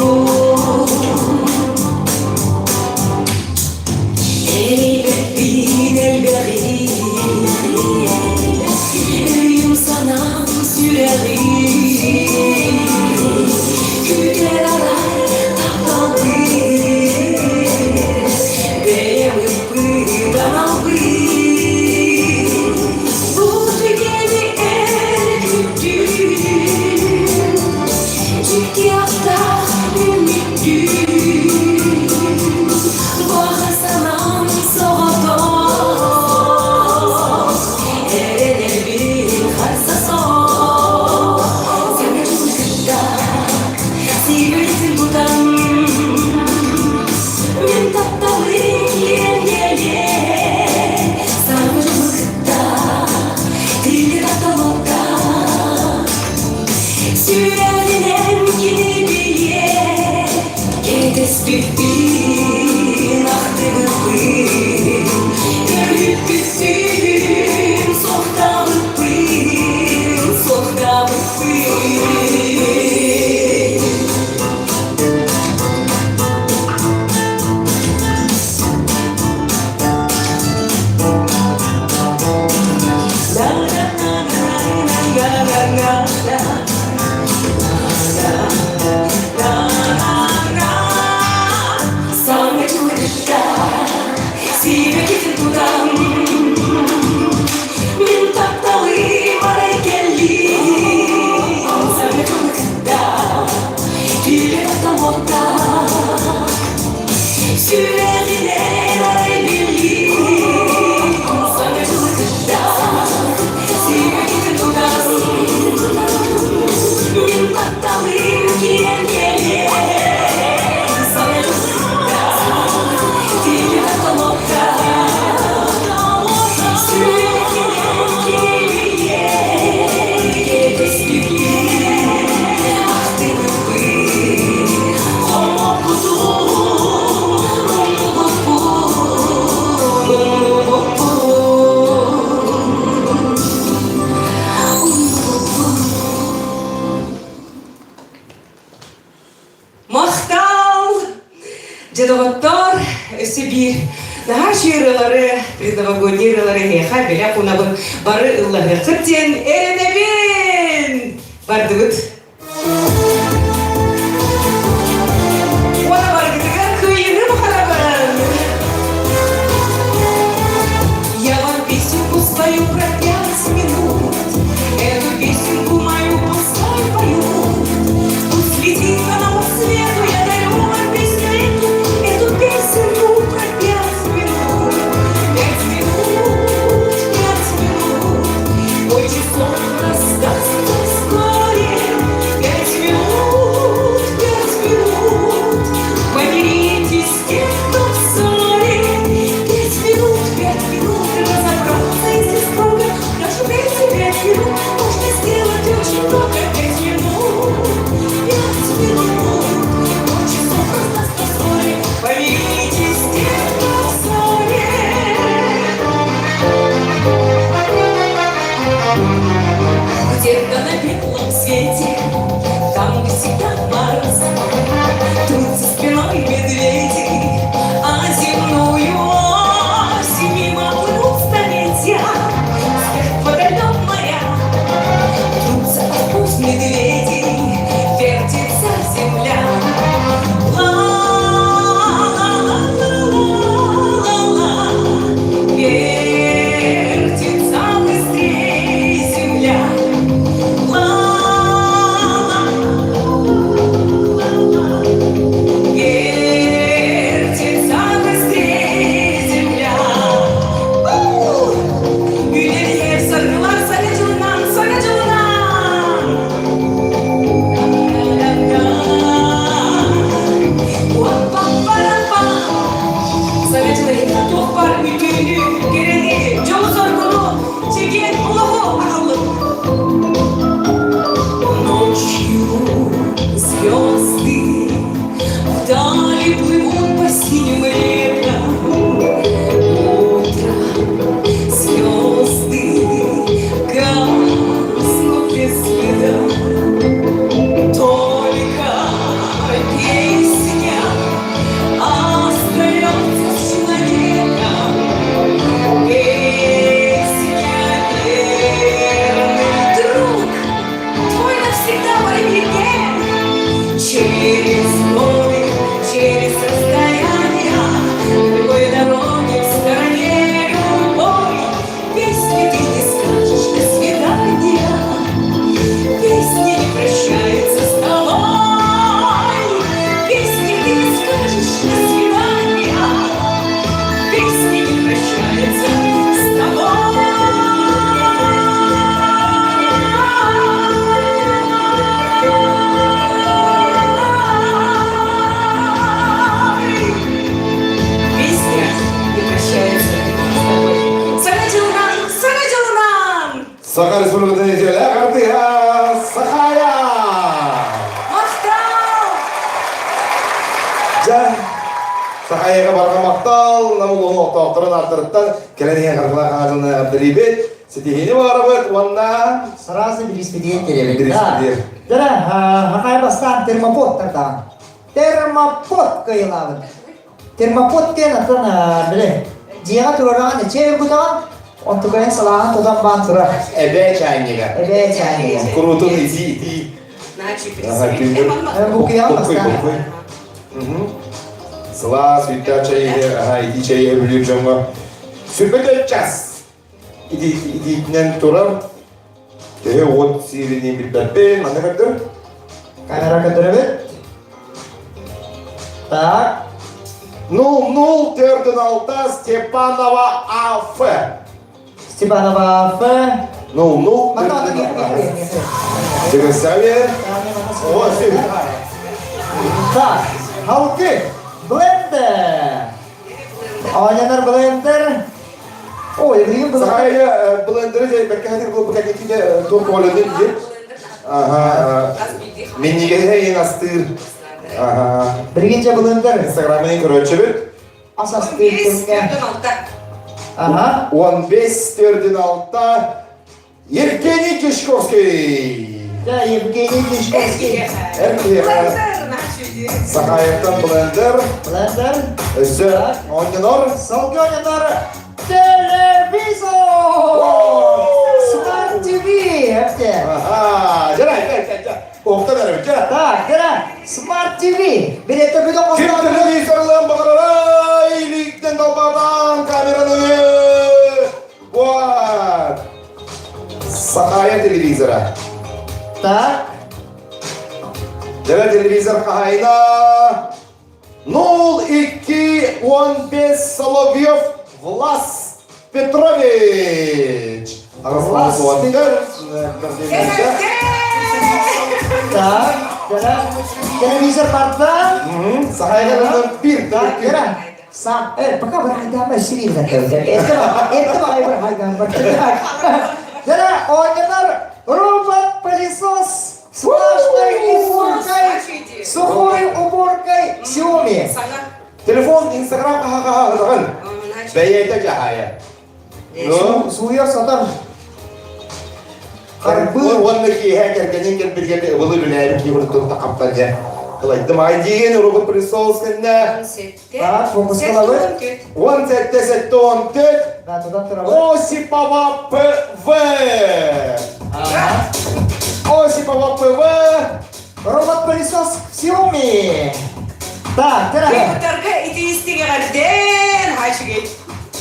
Элбэхпин элбэҕи Өйүм санаам сүрэҕим Күүтэр арай тапталбын Бэйэм ыппытан албын Бу түгэни эр күттүм Дьикти аттаах үмүттүү Баҕа санаам соҕотох Эрэнэрбин харса суох Саҥа дьыл кытта сиибэлитин тутан Мин тапталым киэргэлэ Саҥа дьыл кытта тиийэ тапталыкка Сүрэҕинэн кини билиэ, кэтэспиппин, ахтыбыппын, өрүппүппүн, суохтаабыппын, суохтаабыппын. La la la la la la la Саҥа дьылгытта сиибэкитин тутан Мин тапталым арай кэллин Саҥа дьылгытта түүлэ тапталлатта Сүрэҕинэн арай биллин Саҥа дьылгытта сиибэкитин тутан Мин тапталым киирэн кэлиэ Махтал! Дьэ, доҕоттоор, өссө биир наһаа үчүгэй ырыалары, предновогодний ырыалары эһиэхэ бэлэх уунабын бары ыллаһыаххыт диэн эрэнэбин! Бардыбыт! Уонна барыгытыгар кыайыыны баҕарабын! Я вам песенку свою про 5 минут. Эту песенку мою пускай поют. Пусть летит она по свету, я дарю вам песню эту, эту песенку про 5 минут. 5 минут, 5 минут, Бой часов раздастся вскоре.
Саха Республикатын үтүөлээх артыыһа Сахая!
Махтал!
Дьэ, Сахаяга барҕа махтал, Нам улууһун олохтоохторун ааттарыттан кэлэн иһэн харгылаах хаҥатыны эҕэрдэлиибит, ситиһиини баҕарабыт уонна
Сразу бириспитигэр кэлэбит.
Бириспитигэр.
Дьэ, Хахай бастаан термопод тардаан. Термопод кыайылаабыт. Термопод диэн атын били дьиэҕэ туруораҕын чэй өргүтэҕин, онтукайын салааһын тутан баан турар.
Эбээ чайнига.
Эбээ чайнига.
Куруутун итии итии.
Букуйаҕын бастаан.
Сылаас үүттээх чэй иһэр, аха итии чэй иһэр бүлүүр дьоҥҥо сүрбэтэ час итиитинэн турар Төһө уот сииринии билбэппин, манна көрдөр.
Камера көрдөрөбүт. Так.
00 46 Степанова АФ.
Степанова АФ.
00 Дегасаве. О,
Так, халкы, блендер. Оонньонор блендер. Ой, билигин
Сахая блендеры же бэркэ хатыр буолбут кэнниките туох көҕүлэннин диир. Аха. Минньигэһэ иин астыыр. Аха.
Билигин же блендер.
Инстаграмын көрөөччүбүт.
Ас астыыр кэмҥэ. Аха.
15 төрдүн алта Евгений Кишковский.
Да, Евгений Кишковский.
Эр Сахаевтан блендер.
Блендер.
Өссө оонньонор.
Салгы оонньонор телевизор! Smart TV! Эпте.
Ага, жара, жара, жара. Охта берем, жара.
Так, жара, Smart TV. Билетте бүтүн
Ким телевизорлан баҕарарай, илииттэн далбаатаан камераны Вот! Сахая телевизора.
Так.
Дьэ телевизор хаһайына 02 15 Соловьев Влас Петрович.
Влас Так, телевизор барда.
Сахайга бир.
Так, Сам, пока бырайдаама сирин Это бай бырайдаама. Дара, оонньонор робот-пылесос с влажной уборкой, сухой уборкой Xiaomi.
Телефон, Инстаграм, хаха-хаха, Бэйэтэ дьаһайа. Ну,
Сууйар сатар.
Харбыы уонна киэһэ кэргэнин кэлбиргэ ыбылы үлээбит киһи курдук хаппар дьэ. Кылайдым аҕай диэн робот пылесос кэннэ.
Так, фокускалабыт.
17 74
Да, туда турабыт.
Осипова ПВ. Осипова ПВ.
Робот-пылесос Xiaomi. Так, тара.
Тарга итиистигэ гарден хашигей.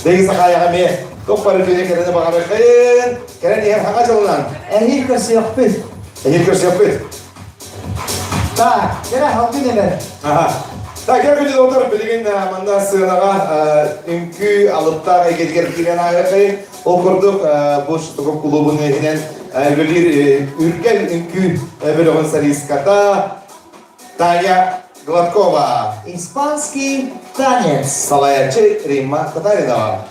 Деги сахаяга ме. Тоқ бары күнэ кэрэни баҕарыхын. Кэрэн иһэр хаҥа дьылынан.
Эһиил көрсүөхпүт.
Эһиил көрсүөхпүт.
Так, кэрэ халгын эбэр.
Аха. Так, кэр күнү доҕоттор, билигин манна сыанаҕа үҥкүү алыптаах эйгэтигэр киирэн ааһыаххайын. Ол курдук, бу Шутуков кулуубун иһинэн үлэлиир Үргэл үҥкүү бөлөҕүн солистката Таня Гладкова.
Испанский танец.
Салайааччы Римма Татаринова.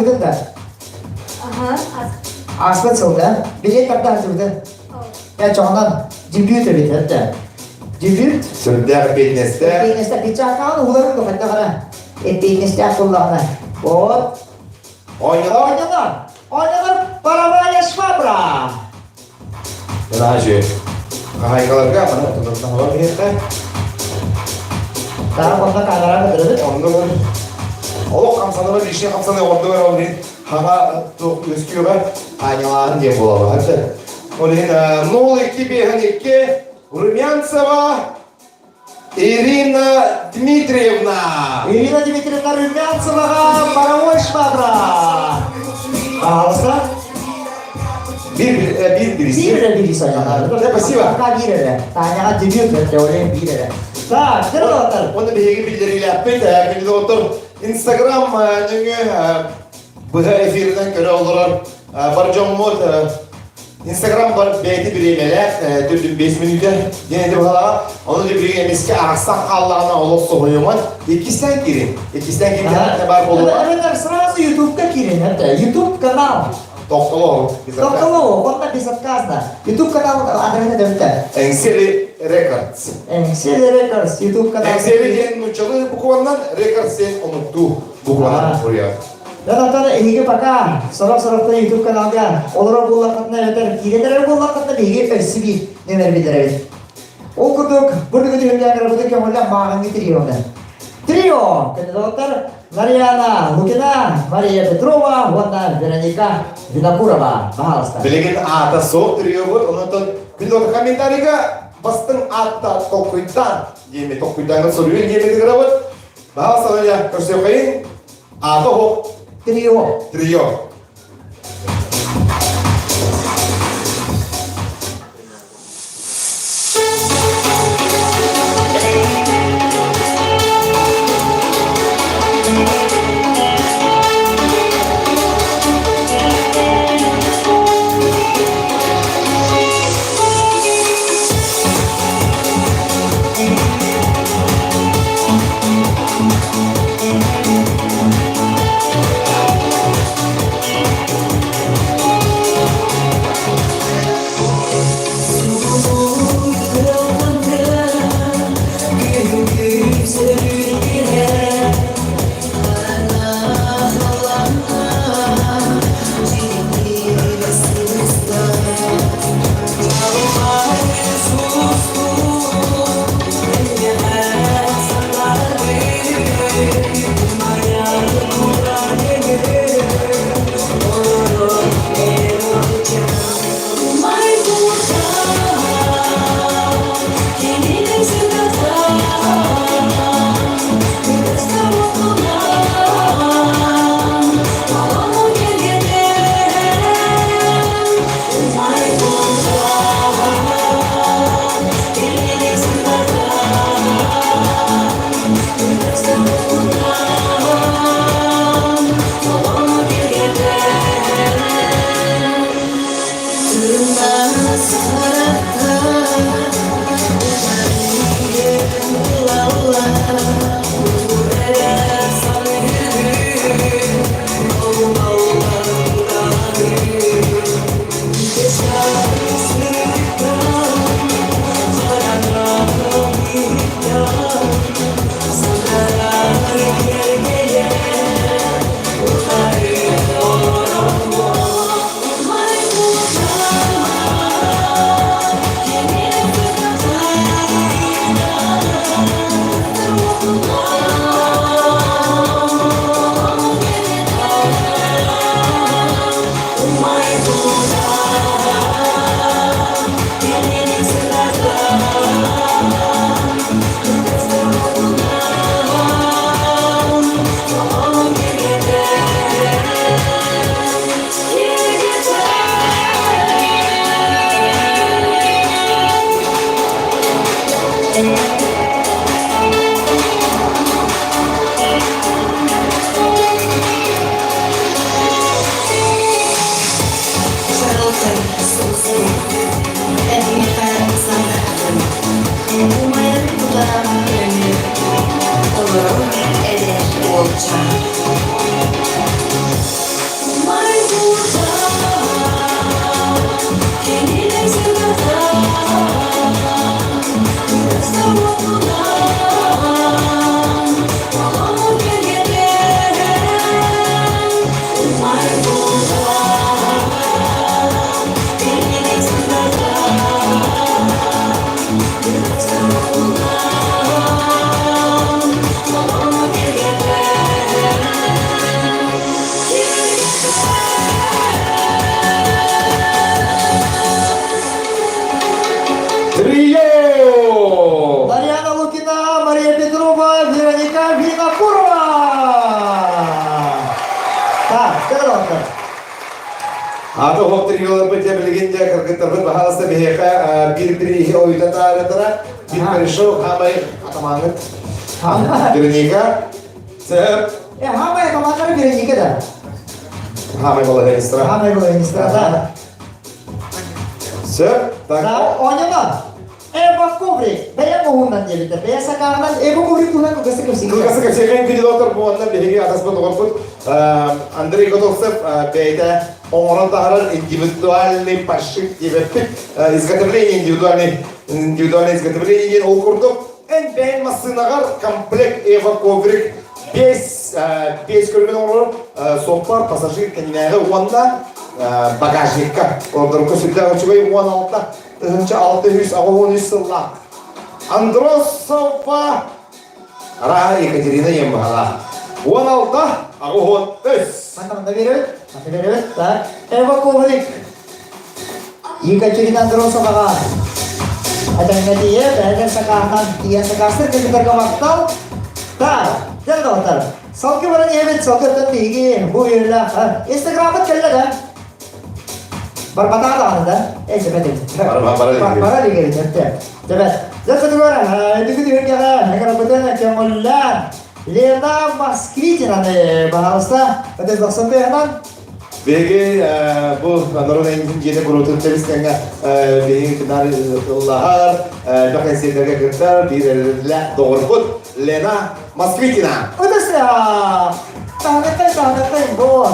сылдьыбытын да?
Ага.
Ааспыт сылга. Билет тарда сылдьыбытын. Я чоҕунан дебют эбит это. Дебют.
Сүрдээх эппиэтинэстээх.
Эппиэтинэстээх. Печатаҕын уһуларын да хайдах эрэ. Эппиэтинэстээх буоллаҕына. Вот.
Оонньонор.
Оонньонор. Оонньонор паровая швабра.
Наһаа Хаһайкаларга маны тутан олор биһиэхэ.
Таа онно камера кытырыбыт.
Онно олох хамсанара лишний хамсаныы ордугар ол иһин хаҥа туох үөскүөҕэ аанньалааһын диэн буолаллар. Ол иһин 0252 Румянцева Ирина Дмитриевна.
Ирина Дмитриевна Румянцеваҕа паровой швабра. Пожалуйста.
Биир биир бириис.
Биир эрэ бириис айаннар.
Спасибо.
Пока биир эрэ. Таняҕа дебют өттө олен биир эрэ. Так, кырылатар.
Оны биһиги биллэриилээхпит, күндү Инстаграм нөҥүө быһа эфиринэн көрө олорор бар дьоммут Инстаграм бар бэйти бириэмэлээх түрдүн 5 мүнүүтэ диэн эти быһалаҕа. Ону билигин эмискэ арахсан хааллаҕына олох соһуйуман. Иккистээн киирин. Иккистээн киирдэххэ баар буолуоҕа.
Эбэтэр сразу Ютубка киирин. Это Ютуб канал.
Тохтолоо.
Тохтолоо, онно безотказно. Ютуб канал адреһэ дөптө.
Эҥсиэли Рекордс.
Эҥсиэли Рекордс Ютуб канал.
Эҥсиэли диэн нууччалыы букваннан Рекордс диэн омуктуу букванан суруйар.
Онтон эһиги пока сорох-сорохтор YouTube каналга олорор буоллаххытына эбэтэр киирэн эрэр буоллаххытына биһиги өссө биир нөмер биллэрэбит. Ол курдук, бу бүгүн түһүлгээн көҥүллэх мааҕыҥҥы трионы. Трио! Кандидаттар Марьяна Лукина, Мария Петрова уонна Вероника Винокурова. Пожалуйста.
Билигин аата суох триобут, онтон күн комментарийга бастыҥ аатта толкуйдаан диэми толкуйдааҥҥын суруйун диэми ыҥырабыт. Баҕа көрсүөххэйин Аата оһох.
Трио.
Трио.
доҕоттор.
Аты хоп тренерларбыт дьэ билигин дьэ кыргыттарбыт баһаалыста биһиэхэ биир бирииһи ойута таарытара биир пришел хамай атамаҥыт Вероника Сөп.
Э, хамай атаманнары Вероника да.
Хамай балаһынистра.
Хамай балаһынистра да.
Сөп.
Так. Оонньоно. Эва Коврик бэйэ оһунан диэбиттэр. Бэйэ сакааһынан Эва Коврик туһунан кылгастык кэпсиир.
Кылгастык кэпсиэххин пилотор буоланна биһиги атаспыт доҕорбут Андрей Готовцев бэйэтэ оҥорон таһаарар индивидуальный пошив диэбэппит изготовление индивидуальный индивидуальное изготовление диэн ол курдук эн бэйэн массыынаҕар комплект Эва Коврик биэс биэс көрүҥүн оҥорор суоппар пассажир кэннинээҕи уонна багажникка ордорукка сүрдээх үчүгэй 16 1683 сыллаах Андросова Араха Екатерина Ембаһала 16 83
Манна манна биэрэбит, манна биэрэбит. Так, Эва Коврик Екатерина Андросоваҕа этэҥҥэ тиийэ, бэйэтин сакааһынан тиийэн сакаастыр кыргыттарга махтал. Так, дьэ доҕоттор, салгыы баран иһэбит, салгыттан биһиги бу үөрүүлээх Инстаграммыт кэллэ да? Барбатаҕа даҕаны да? Эй, сөбөт эбит. Бара илик эбит, өттө. Сөбөт. Дьэ, сытыгар, эдиги түһүлгэҕэ ыҥырабытын көҥүллээн Лена Москвитинаны, баһаалыста, өтөс тахсан тыаһынан
Биһиги бу норуот айымньытын дьиэтэ куруутун тэбис-тэҥҥэ биһиги кынаар ыллаһар, элбэх кэнсиэрдэргэ кыттар биир эрэллээх доҕорбут Лена Москвитина.
Ытыс таһынаттай таһынаттай бу.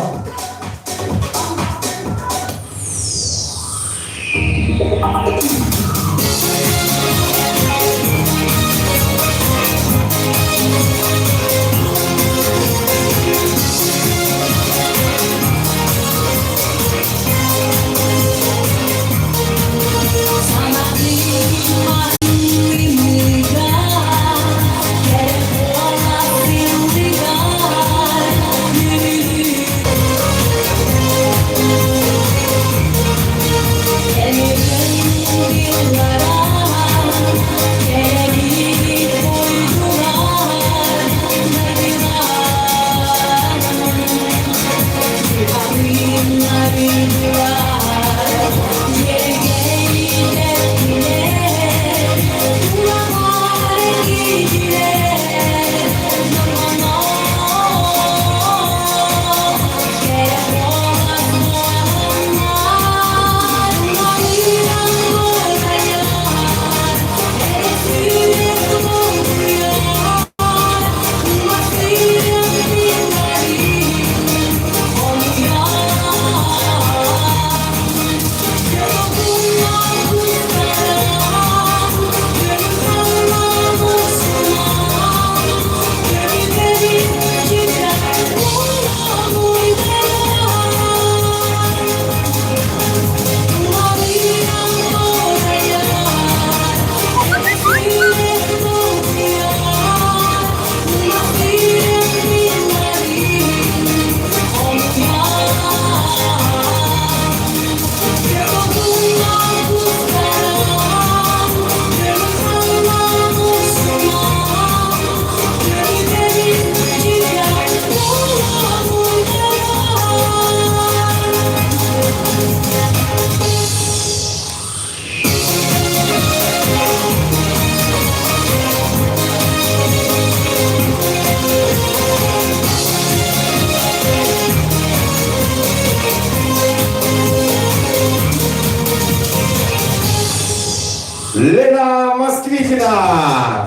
Лена Москвитина!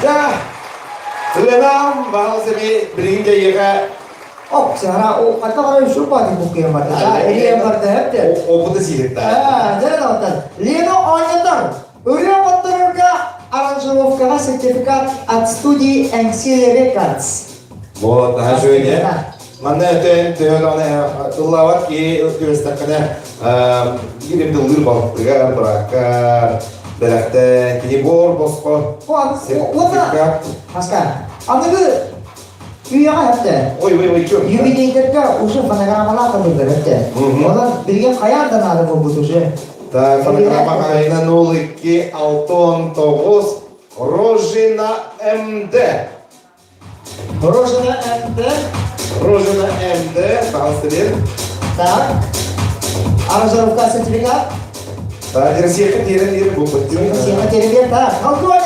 Да, Лена, баҕалсыми билигин дьайыыга
Ок, сара о хата барай шупа ди букуя барда. Элиэ барда хепте.
Опыты сиирикта.
Аа, дьэ доҕоттор. Лена оонньотор. Ырыа оҥотторорго аранжировкаҕа сертификат от студии Эҥсиэли Records.
Вот, наһаа үчүгэй дии. Манна өтөн төһө даҕаны ыллаабат киһи түбэстэххинэ биир ыллыыр балтыгар, бырааккар, бэлэхтэ кини буор босхо
сертификат. Маска, аныгы үйэҕэ өттө.
Ой, ой, ой, чё?
Юбилейдергэ уже фонограммалаах ыллыыр өттө. Онон билигин хайаан да наада буолбут уже.
Так, фонограмма хайына 02 6 9. Рожина МД.
Рожина МД.
Рожина МД, пожалуйста,
Так. Аранжировка сертификат.
Так, Россия терен
Россия терен, так. Алкоголь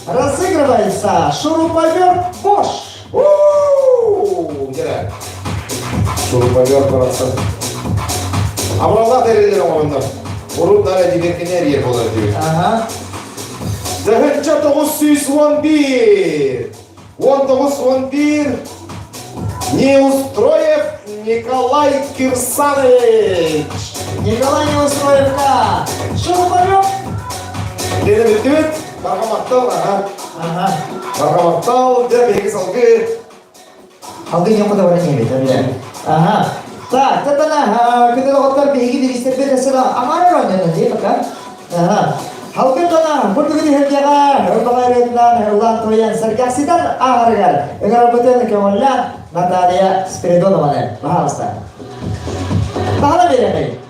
Разыгрывается шуруповерт Bosch.
Дьэ. Шуруповерт барахсан. Абыраллаах тэрилэр оҥороннор. Урут нара диберкене эрийэр буолар дии.
Ага.
1911. 1911. Неустроев Николай Кирсанович.
Николай Неустроевка. Шуруповерт.
Дені бүттүбүт. Барҕа махтал, аха.
Ага.
Барҕа махтал, дьэ биһиги салгыы
Алгы ньоҥҥо да баран иһэбит, Ага. Так, татана күнү доҕоттор биһиги бириистэрбит өссө да аҥаар оонньоно дии пока. Ага. Халгын тона бу бүгүн иһэргэҕэ ылбаҕай ырыатынан ыллаан туойан сэргэхситэн ааҕарыгар ыҥырарбытын көҥүллээн Наталья Спиридонованы баһаалыста. Баһала биэрэҥий.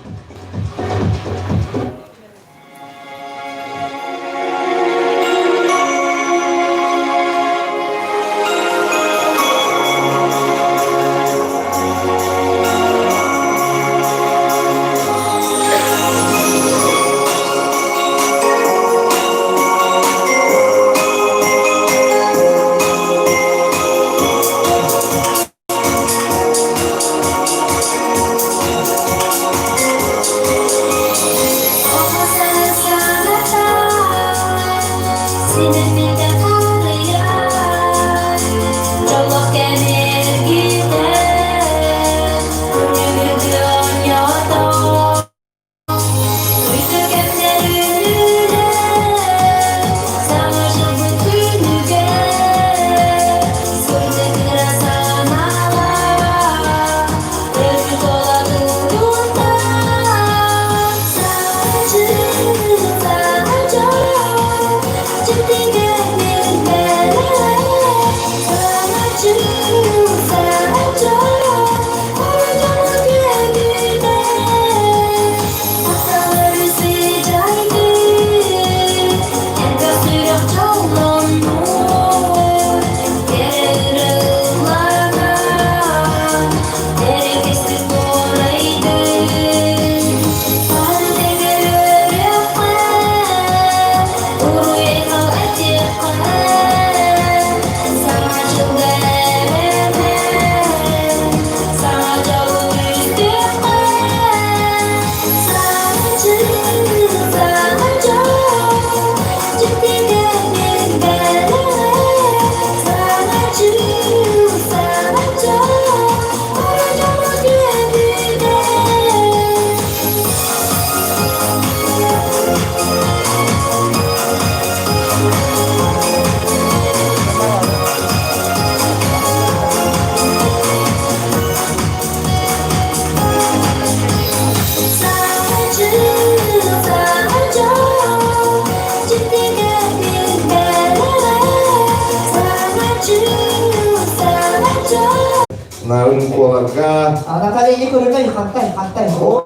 Нарын куоларга.
Наталья Николаевна хантай, хантай. О,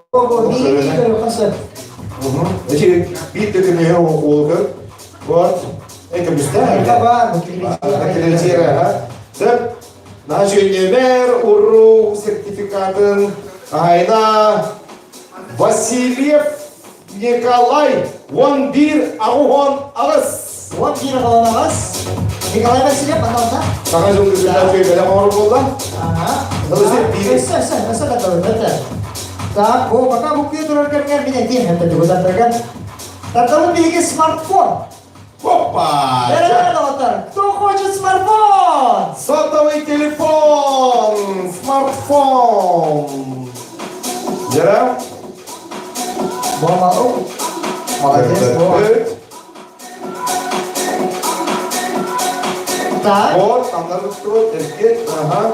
биир хасы.
Эчи биир да көмөһө уолга. Вот. Это быстро.
Это бар,
Телевизора, а? Сөп. Наш нөмер уру сертификатын айна Васильев Николай 11 агуон аҕыс.
11 аҕыс аҕыс. Николай Васильев, пожалуйста.
Саҥа жыл күнүнэн бэлэх оҥорор буолла.
Ага. Өссө, өссө, өссө да это. Так, о, пока буквы турар кэмҥэр мин этиэм это депутаттарга. Тарталым биһиги смартфон.
Опа!
Кто хочет смартфон?
Сотовый телефон! Смартфон! Дьэ?
Молодец. Так.
Вот, там надо строить, эркет, ага.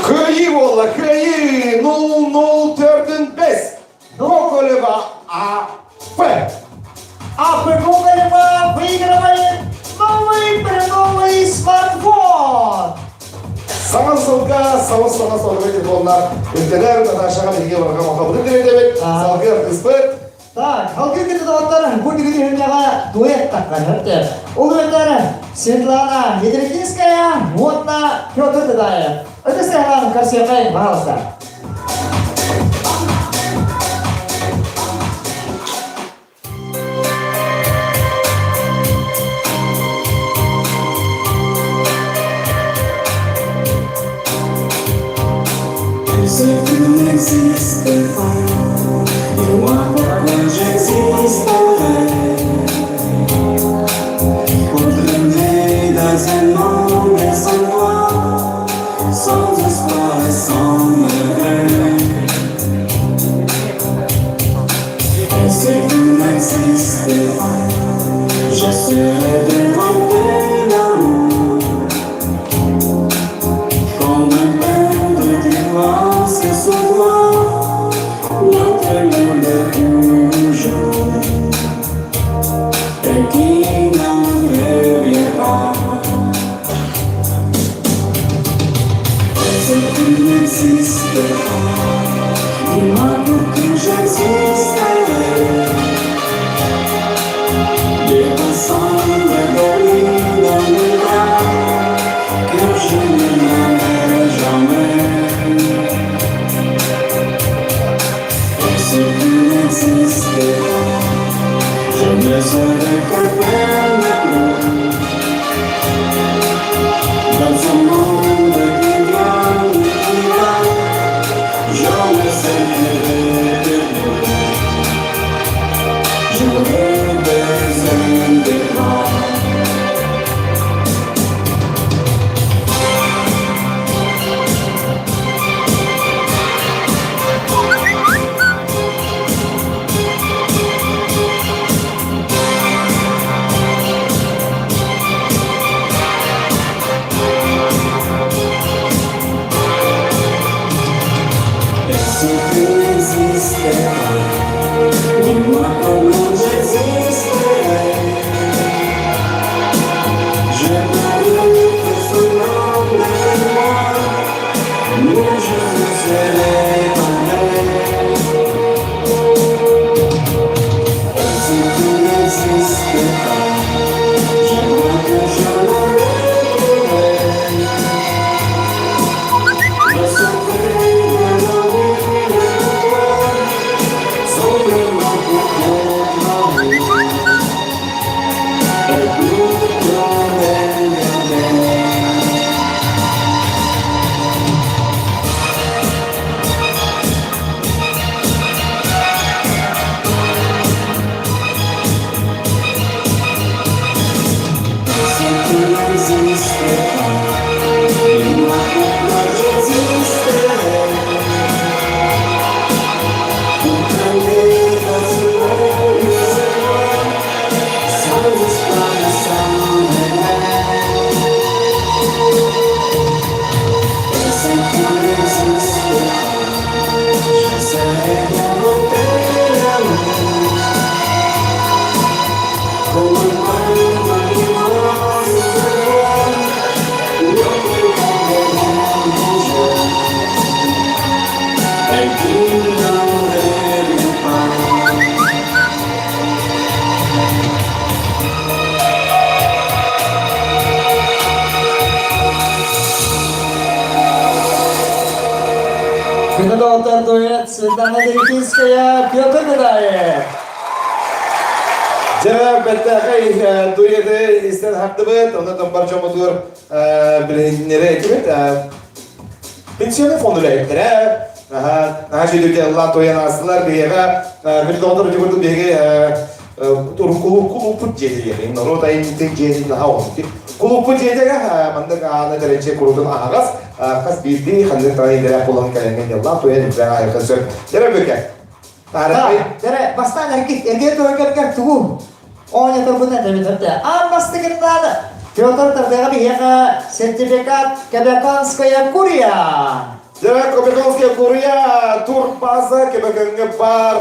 Кыайыы буолла, кыайыы! 0-0-4-5. Гоголева А.П.
А.П. Гоголева выигрывает новый новый смартфон!
Саҥа сылга сабыс саҥа сотовый телефоннар үктэнэр Наташаҕа биһиги барҕа махталбытын тириэрдэбит. Салгыы артыспыт.
Так, халгыы күнү доҕоттор, бу бүгүн үһүннэҕэ дуэт таххар. Ол эбэтэр Светлана Ядрихинская уонна Петр Дадаев. Ытыс тыаһынан көрсүөххэй, пожалуйста.
Ce qui n'existe pas, dis-moi pourquoi j'existerais. Entraîné dans un monde sans moi, sans espoir et sans regret. Et si tu n'existais pas, je serais d'inventer l'amour. Comme un peintre qui pense sur toi, notre monde toujours, et qui n'en revient pas. Et si tu n'existais pas, dis-moi pour que j'existerais. Dépassant le berlin dans mes bras, que je ne l'aimerai jamais. Et si tu n'existais pas, je ne serais que peine Dans ce monde qui vient et qui va, je me sentirais perdu. J'aurais besoin de toi. Et si tu n'existais pas, dis-moi comment j'existerais. Je pourrais faire semblant de moi, mais je ne serais pas vrai. Et si tu n'existais pas, je crois que je m'en Je souffrais de l'envie de toi, simplement pour comprendre. Et pour te regarder. Et si tu n'existais pas, dis-moi pourquoi j'existerais. Pour traîner dans ce monde sans toi, sans espoir et sans regret. Et si tu n'existais pas, j'essaierais d'inventer l'amour. Comme un peintre qui voit sur toi, l'autre monde et qui n'en revient pas.
Күндү доҕоттор дуэт Светлана Ядрихинская, Петр Дадаев.
Дьэ, бэртээхэй дуэты истэн хардыбыт, онон бар дьоммутугар билиһиннэри этибит. Пенсионный фонд үлэһиттэрэ, наһаа үчүгэй ыллаан туойан аастылар биһиэхэ күндү доҕоттор ити курдук биһиги кулууппут дьиэтигэр норуот айымньытын дьиэтин наһаа оҕотут кулууппут дьиэтигэр маннык аана кэлэнчэ курутун аһаҕас хас биирдии ханнык даҕаны идэлээх буолан кэлэҥҥин ыллаан туойан илдьэ аайыха сөп дьэрэ бүкэ
Дьэрэ бастаан эргиэ туойгар тугу оонньоторбун этэбит Аан бастакытынан Петр Тардыга биһиэхэ сертификат Кэбэконская курия.
Дьэ, Кобяконская курия турбаза Кэбэкөҥҥө баар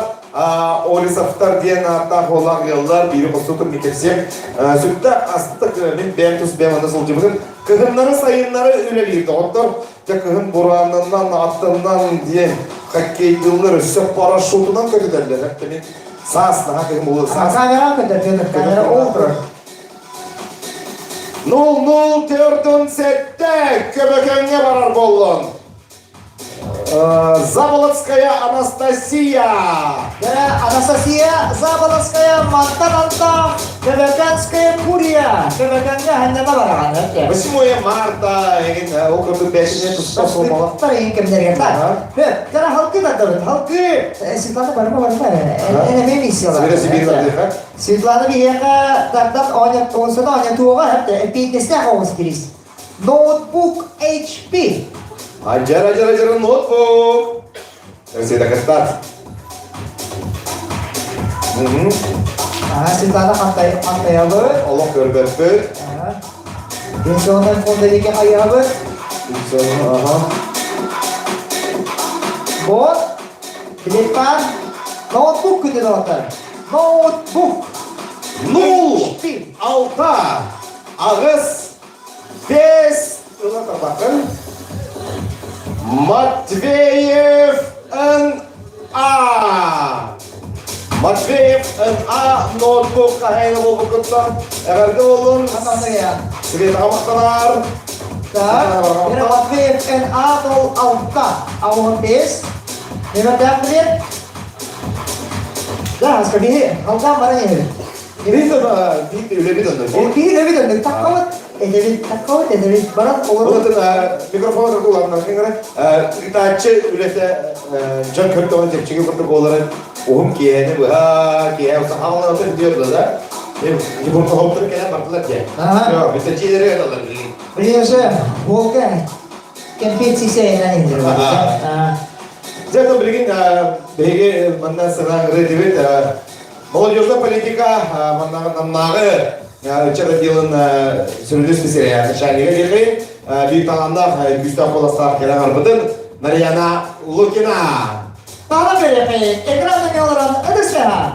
Олисовтар диэн ааттаах уоллаах ыаллар биири хостутун микерсиэм сүрдээх астык мин бэйэм тус бэйэм онно сылдьыбытым кыһыннары сайыннары үлэлиир доҕоттор дьэ кыһын бураанынан аттынан диэн хоккейдыыллар өссө парашютунан көтүтэллэр мин. Саас наһаа киһи булу саас.
Камера көтөр, Федор, камера ол турар.
0047 Көбөкөҥҥө барар буоллун. Заболоцкая Анастасия.
Анастасия Заболоцкая мантан антах Көбөкөнская Курия. Көбөкөнгө ханнана бараҕан.
8 марта эгин ол курдук бэсине туста суолмала.
Тар эгин кэмнэргэ та. Кара халкы тардабыт. Халкы Светлана барма барма. Эн эмиэ миссиялар.
Сибире Сибири тардыха.
Светлана биһиэхэ тартан оонньот оонсона оонньотуоҕа хэпте эппиэтинэстээх оҕус кирис. Ноутбук HP.
Ажар ажар ажар ноутбук. Света кыстат.
Ага, Светлана хантайабы.
Олох көрбөппүт.
Пенсионный фонда диэки хайыһабыт.
Ага.
Вот. Билет Ноутбук күтүн отар. Ноутбук.
Нул. Алта. Аҕыс. Бэс ыла табакын Матвеев Н.А. Матвеев Н.А. ноутбук хаһайына буолбуккуттан эҕэрдэ буоллун. Светаҕа махтанар.
Так, Матвеев Н.А. 06 65. Нөмердээх билет. Да, скажи, халгаан баран иһэбит.
Биир үлэбит онно.
Биир үлэбит онно. Таккабыт, этэбит, таккабыт, этэбит. Баран олору.
Микрофон тутуларынан ыытааччы үлэтэ дьон көрдөҕүн чэпчэки курдук буоларын уһун киэһэни быһа киэһэ сахалаатын диyor да Дьукуртоһоптор кэлэн бардылар диэн. Бүтәчилери ыталар.
Ближе, Волга, кэмпиэт сисэйинэн индир.
Дьэ, билигин биһиги манна сынаан ырыатыбыт Молодежная политика маннааҕы ыччат отделын сүрүнү специалиһа начальнига диэхи биир талааннаах күүстээх куоластаах кэлэн барбытын Нарьяна Лукина.
Тала бэрэхэ экран олорон ыдысыһа.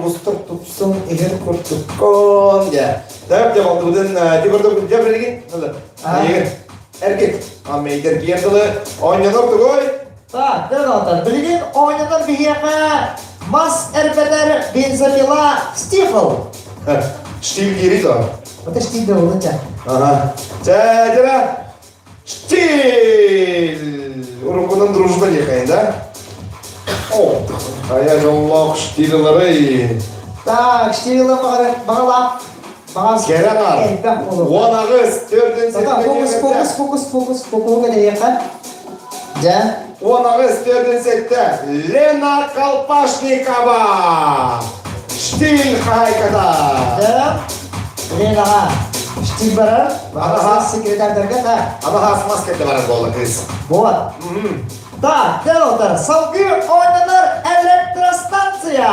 тубустар тупсан иһэр курдуккун дьэ. Тэп дьэ балтыбытын ти курдук дьэ билигин. Айыгын. Эргит. Аммейдер киэр тылы оонньонор тугуй?
Так, дьэ билигин оонньонор биһиэхэ мас эрбэтэр бензопила Стифл.
Штиль дири то.
Это штиль да болу ча.
Ага. Чэ, дьэ, Штиль! Уруккунан дружба диэхэйин, да? О, хайа дьоллоох штилылары.
Так, штилы бағалап, бағас
Кэрэ аҥар.
элбэх буолуо.
18, төрдүн
Сата, фокус, фокус, фокус, фокус, фокус кэлиэхэ. Дьэ.
18, төрдүн сэттэ. Лена Колпашникова! Штиль хаһайката!
Дьэ. Ленаҕа штиль барар.
Аха.
Секретардарга да.
Анаһаас мас кэтэ барар буолла кыыс.
Вот. Так, дьэ отар. Салгыы оонньонор электростанция.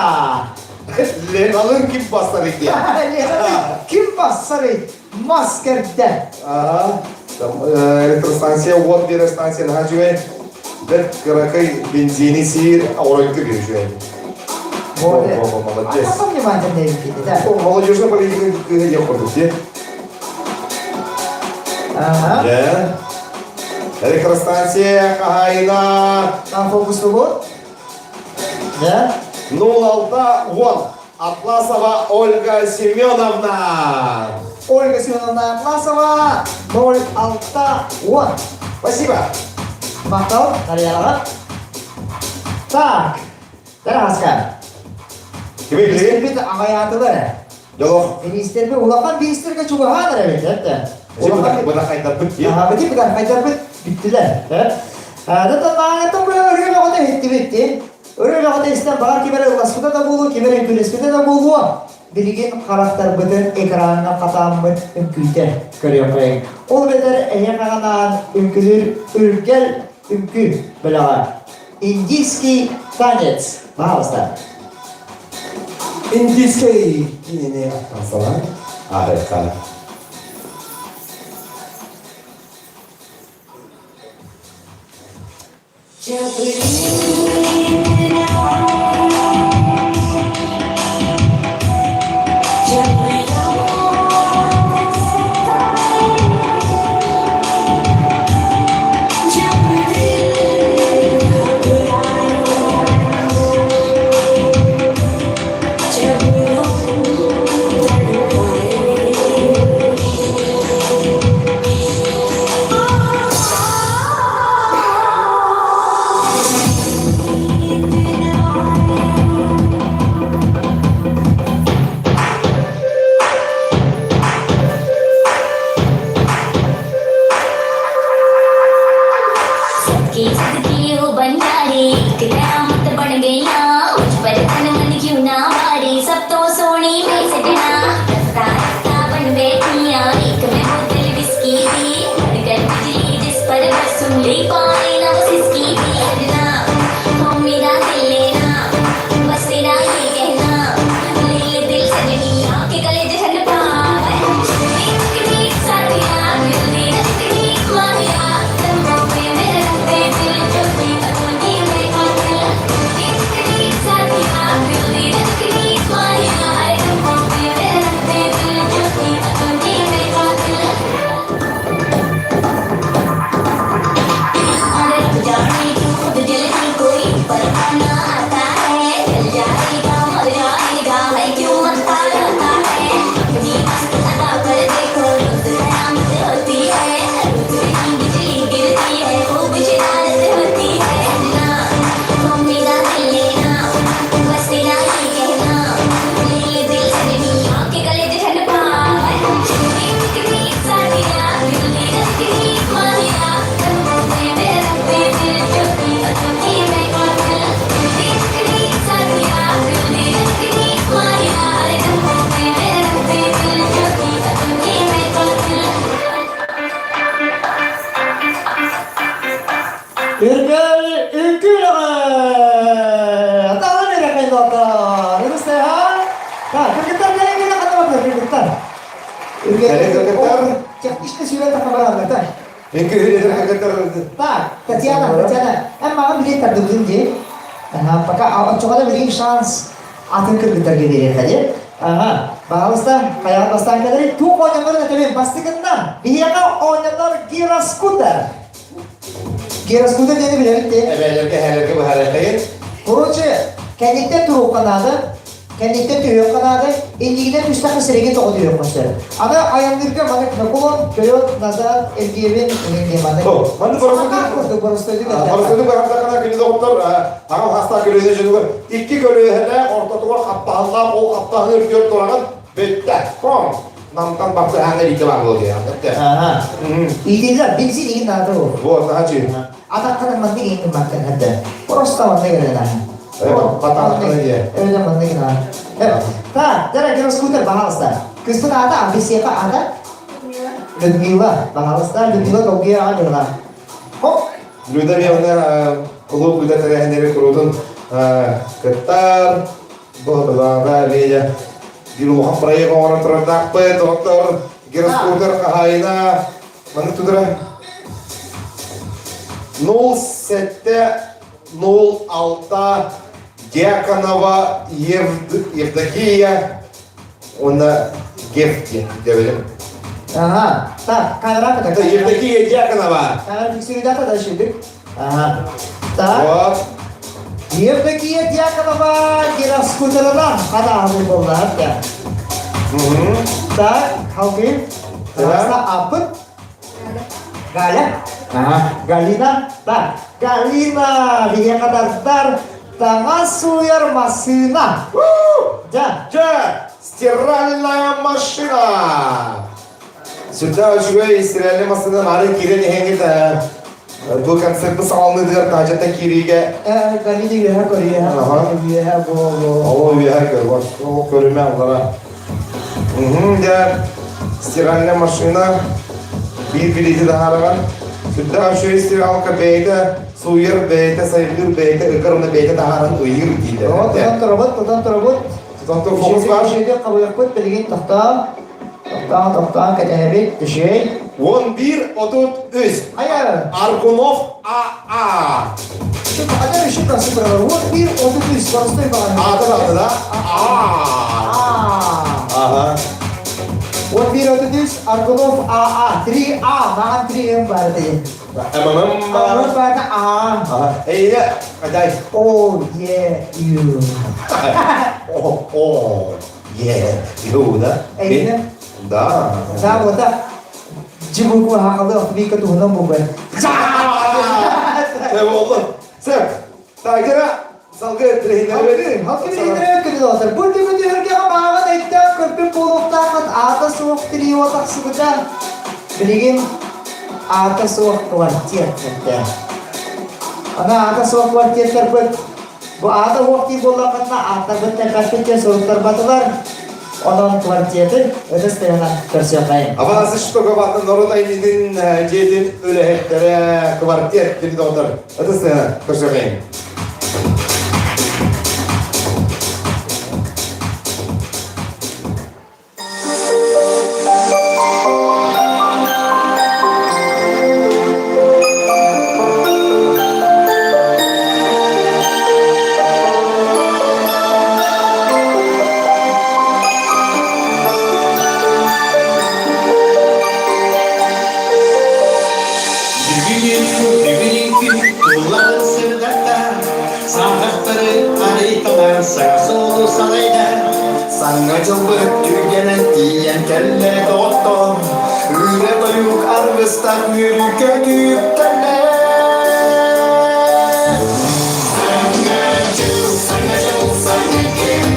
Леналын ким бастарый диэн.
Ленаны ким бассарый? Мас кэрдэ.
Ага. Там электростанция, уот биэрэр станция наһаа үчүгэй. Бэрт кыракый бензини сиир, оройку биир үчүгэй.
Вот.
Молодец.
А потом внимательно да.
Молодежная политика кыыһа диэх курдук дии.
Ага.
Дьэ. Электростанция хаһаайына
Там фокус вот. Да?
06 10 Атласова Ольга Семеновна.
Ольга Семеновна Атласова 06 10.
Спасибо.
Махтал, Нарьянаҕа. Так, Тараска.
Кими билигин?
Министрбит аҕайаатылар.
Дьолох.
Министрби улахан министргэ чугаһаан эрэ эбит, этэ.
Улахан быда хайдарбыт дии.
Аха, бити быда хайдарбыт бүттүлэр. Дата мааҥаттан бу ырыа бөҕөтө иһиттибит дии. Ырыа бөҕөтө истэн баар ким эрэ ылласпыта да буолуо, ким эрэ үҥкүүлэспитэ да буолуо. Билигин харахтарбытын экраҥҥа хатааммыт үҥкүүтэ көрүөххэйиҥ. Ол эбэтэр эһиэхэ анаан үҥкүүлүүр Үргэл үҥкүү бөлөҕө. Индийский танец. Пожалуйста.
Индийский киинини аттансалаан ааһыахха.
सबकी जिंदगी हो बंजारी एक कयामत बन गईया मुझ पर तन मन क्यों ना वारी सब तो सोनी में सजना रफ्ता रफ्ता बन बैठिया एक मैं बोतल विस्की दी धड़कन बिजली जिस पर बस उंगली पाए ना बस इसकी थी सजना हो मेरा दिल लेना बस तेरा ये कहना ले ले दिल सजनी आके गले जहन पाए साथिया दिल माहिया लम्हों में मेरा रखते दिल जो भी अतुनी में कातिल साथिया दिल माहिया लम्हों में मेरा रखते दिल जो भी अतुनी में कातिल और जाने क्यों खुद जलने कोई परवाना आता है जल जाएगा मर जाएगा है क्यों मरता रहता है अपनी मस्त अदा पर देखो रोज कयामत होती है रोज नहीं बिजली गिरती है खूब शरारत होती है ना हो मेरा दिल लेना बस तेरा ये कहना ले ले दिल सजनी आके गले जहन पाए साथिया दिल माहिया में रखते दिल जो भी अतुनी में कातिल साथिया दिल माहिया में रखते दिल जो भी अतुनी में कातिल
Үргэл үҥкүү бөлөҕө! Атаҕын эрэ хайдатар. Ырыстайа. Так, кыргыттар кэлэн кэлэн хатабаттар, кыргыттар. Үргэл
Кэлин кыргыттар.
Технично сүүрэн тахабараннар, так.
Үҥкүү кыргыттар.
Так, Татьяна, Татьяна, эн маған билет тардыбытын дии. Ага, пока оччоҕо да билигин шанс. Атын кыргыттарга биэриэххэ диэн. Ага, пожалуйста, хайаан бастаан кэлэрий? Туох оонньоннорун этэбин бастакыннан. Биһиэхэ оонньоннор гироскутер. Гироскутер диэни билэбит дии.
Эбээлэргэ, эһээлэргэ быһаарыаххайын.
Короче, кэнниттэн туруохха наада, кэнниттэн түһүөххэ наада, иннигинэн түстэххэ сирэйгэ тоҕо түһүөххэ сөп. Аны айанныырга маннык наклон, вперед, назад, эргиэбин, эҥин маннык.
Маннык
Самокат курдук боростуойдук эттэххэ.
Боростуойдук быһардаххына күнү доҕоттор аҕам хастаах көлүөһэ дьонугар икки көлүөһэлээх ортотугар хаптаһыннаах ол хаптаһыны үрдүгэр тураҕын бүттэ. Ком. Намтан бапсыһаан эрийдэ баар буолуо диэн.
Ага. Иитиллэр, бензин игин наада ол.
Вот, наһаа чүй.
Атаххынан маннык иҥин мантан эрдэ. Просто маннык эрэ
Батаахтана диэ.
Эбэтэр маннык гына. Так, дара гироскутер, пожалуйста. Кыспыт аата, Андресеха аата? Людмила, пожалуйста. Людмила долгуйа аҕа Хоп.
Люда Миевна кулууп ыытар тэрээһиннэри куруутун кыттар. Бу Лея биир улахан проект оҥорон турардаахпыт. Доҕоттор, гироскутер хаһаайына маннык тутара 07 06 Дьяконова Евдокия уонна Гефти диэбитим.
Ага, так, камера
Это Евдокия Дьяконова.
Камера фиксирует дальше идет. Ага. Так.
Вот.
Евдокия Дьяконова гироскутерынан хадаабы буолла. Так, халкы. Аппыт. Галя. Ага. Галина. Так, Галина биһиэхэ тардар таҥас сууйар массыына. Дьэ.
Дьэ, стиральная машина! Сүрдээх үчүгэй стиральная массыына мары киирэн иһэҥҥит бу концертты саҕаланыытыгар таһдьаттан киириигэ
Галина үөһэ көрүө, үөһэ буолуо.
Ол үөһэ көрүө, ол көрүмэ аллара. Дьэ, стиральная машина биир билиити таһаараҕын. Сүрдээх үчүгэй стиралка бэйэтэ сууйар, бэйэтэ сайгыыр, бэйэтэ ыкар, уонна бэйэтэ таһааран ыйыыр дииллэр.
Тутан турабыт, тутан турабыт.
Тутан тур фокус баар.
Үчүгэйдик хабыахпыт, билигин тохтоон. Тохтоон, тохтоон, кэтэһэбит, үчүгэй.
11.33.
Айа!
Аргунов АА.
Хата еще красиво. 11.33, простой бағана.
Аата даҕаны да? А. Ага.
11.33, Аргунов АА. 3А, маған 3М бар деген.
МММ
бар. Бар А.
Ага. Эйне, дай.
О, Е, Ю.
О, О, Е, Ю, да?
Эйне?
Да.
Да, вот так. Жибуку хақылы охтубика туһунан буквы.
Сеп oldu. Сеп. Тагера салгы тренерleri.
Халкы тренерleri күнү доҕоттор. Бу күн түһүлгэҕэ мааҕын өйдөөн көрбүт буолуохтааххыт аата суох трио тахсыбыта. Билигин аата суох квартет этэ. Аны аата суох квартеттарбыт бу аата суох диир буоллаххытына ааттарбыт элбэхпит диэн суруттарбатылар. Онон квартеты ытыс тыаһынан көрсүөххэйин.
Афанасий Штоков норуот айымньытын дьиэтин үлэһиттэрэ квартет диэн доҕоттор ытыс тыаһынан көрсүөххэйин.
Бүгүн сырдатта, саҥахтары арыйталаан саҥа суолу салайда. Саҥа дьылбыт түргэнэн тиийэн кэллэ доҕоттоор, Үүрэ тойук аргыстан үөрүүкэ күүттэллэ. Саҥа дьыл, саҥа дьыл, саҥа кэм,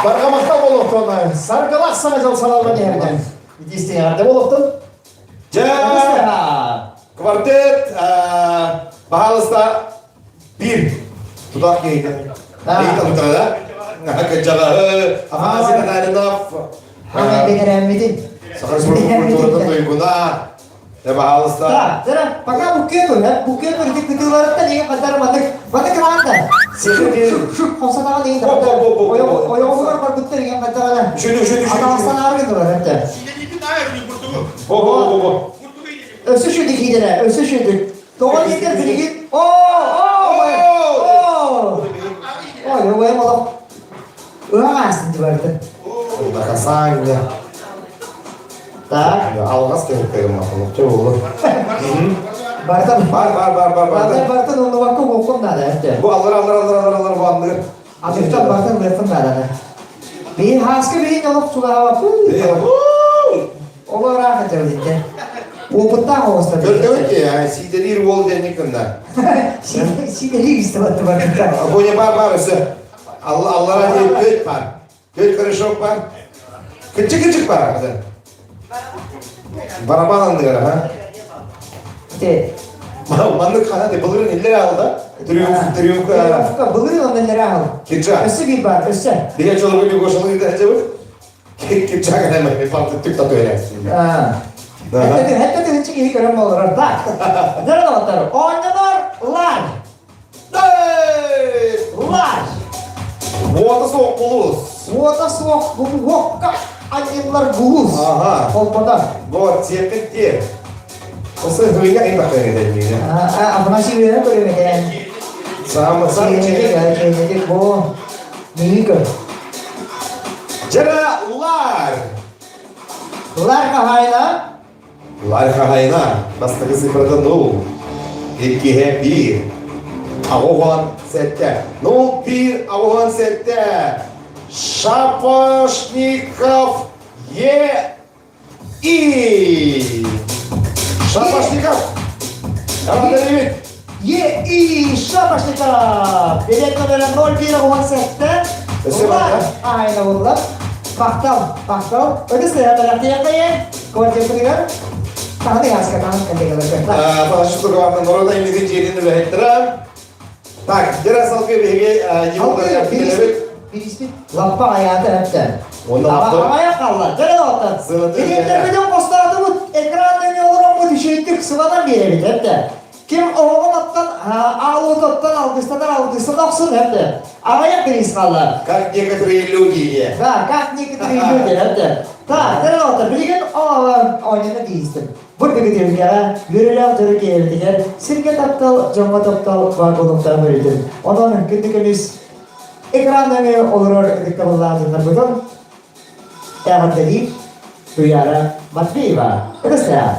Барҕа махтал буолуохтун, саргылаах саҥа дьыл салаллан иһэрдэн. Итиистиҥ эҕэрдэ буолуохтун.
Дьэ, квартет, баһаалыста, биир тутаах киһитэ. Ыйыталытара да? Кырдьаҕаһы, Афанасий Татаринов,
Хамай бэтэрээммитин.
Саха Республикатын культуратын туйгуна, Дьэ, баһаалыста.
Да, дьэ, пока букет ыл, букет ыл ити кытыыларыттан иһин хандар маннык, маннык граната. Шук, хомсатаҕын иһин ойоҕугар барбыттар иһин хандарана.
Үшүн, үшүн, үшүн.
Атаҕастан ааргын ылар этэ.
Бо, бо, бо, бо.
Өссө шүдүк иидэрэ, өссө шүдүк. Тоҕо диэтэр билигин, о, о, о, ой, ой, олох. Ыаҕ аастын дибарда.
Наказание.
Так.
Алҕас кэһиккэгин олохчо буолу.
Бартан
Бар, бар, бар, бар, бар.
Бартан оннубакка уоххун наада этэ.
Бу аллар, аллар, аллар, аллар, аллар, бу анныгыр.
Атыттан бартан быаххын наада. Биир хааска билин олох чугаһаабаппын. Ол ыраах этэ Опыттаах оҕустар.
Көрдөбүт ки, сиидэлиир уол диэнник гынна.
Сиидэлиир истебатты барыта.
Боня бар бар өсө. Аллара диэн көт бар. Көт корешок бар. Кычык-кычык бар. Барабан анныгар, ha?
Те.
Маннык хана де былырын иллер алда. Триумф, триумф.
Триумфка былырын онно иллер ал.
Кирча.
Өссө bir бар, өссө.
Биге чолугу Югошалы да жабыт. Кирча гана мен панты түк тату эрәсин.
Хәтта хәтта тыгынчы киһи көрөн болорор. Так. Дөрө Оонньонор лар. Лар.
Уота суох булуус.
Уота суох уокка анньыллар булуус.
Ага.
Холбода.
Вот, тиэппит тиэ. Осы хыйга ин бакыры
Афанасий үөрэ көрүмэтэн.
Саамы
саамы бу Миика.
Жара лар.
Лар хахайна.
Лар хахайна. Бастакы цифрата нул. Иккиһэ биир. Аҕуһан сэттэ. Нул биир аҕуһан сэттэ. Шапошников Е И. Шапошников. Давид.
Е И Шапошников. Билет номера 0117. Улар айна уллар. Махтал, махтал. Өтүс бэлэхтиэхтэйэн, квартиркытыгар таһаны яска таһын кэллигэлэргэ.
Пашутугаватын народа имидин жерин үлэһиттэрэ. Так, дера салгы биһиги Егор
Бириспит лаппа айаата эптэ. Аҕайа қалла. Дьэ оттон. Билиэттербитин хостоотубут, экран нөҥүө олороммут үчүгэйдик сыбанан биэрэбит эптэ. Ким оһоҕун оттон аалуутуттан алгыстанар алгыстан охсун эптэ. Аҕайа бириис қалла.
Как некоторые люди.
Да, как некоторые люди эптэ. Так, дьэ оттон билигин оонньоно тиийистим. Бу бүгүтүлгэҕэ үөрүүлээх дьоро киэһэтигэр сиргэ таптал, дьоҥҥо таптал баар буолуохтаах өрүтүн. Онон күндү көмүс экран нөҥүө олорор ытыктабыллаах эҕэрдэлиир Туяра Матвеева. Ытыстара!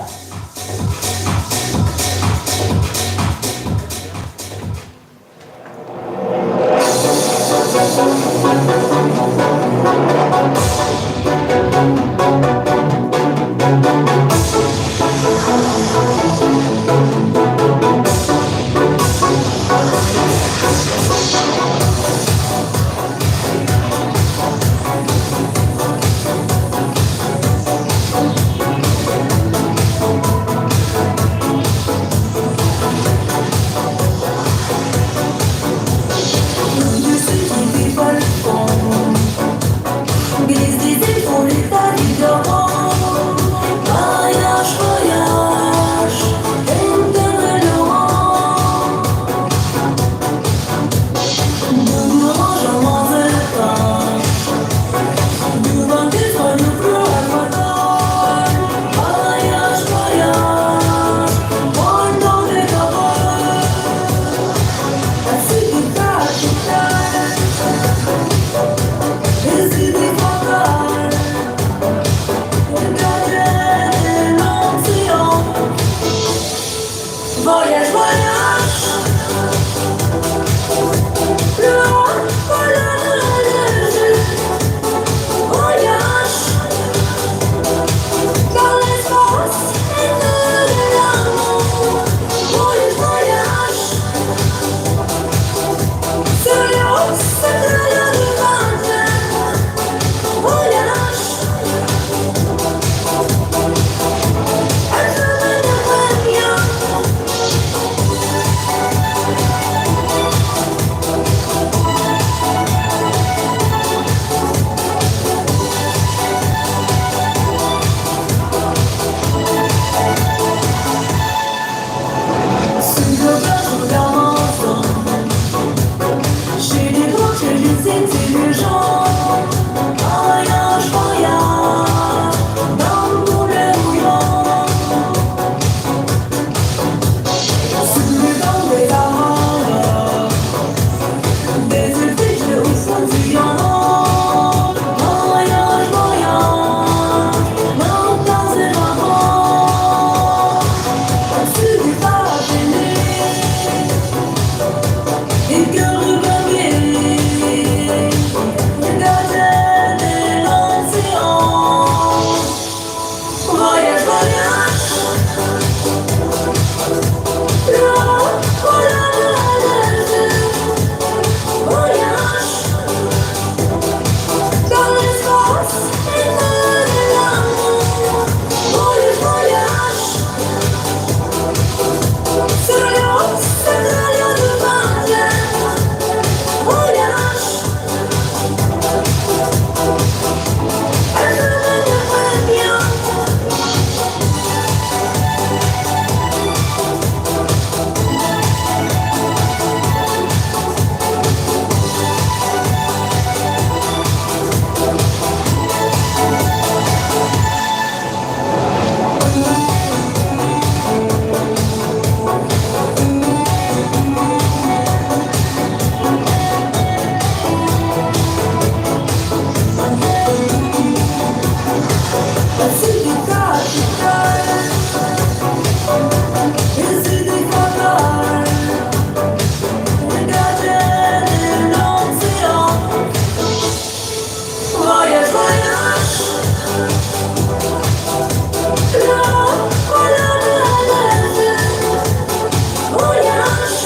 Voyage, voyage, loin, au-delà de la lune. Voyage dans l'espace et de l'amour. Voyage, voyage, sur les routes secrètes du matin. Voyage, un chemin de revient. Voyage, voyage, loin, au-delà de la lune. Voyage dans l'espace et de l'amour. Voyage, voyage, sur les routes secrètes du matin. Voyage, un chemin de revient. Voyage, voyage, loin, au-delà de la lune. Voyage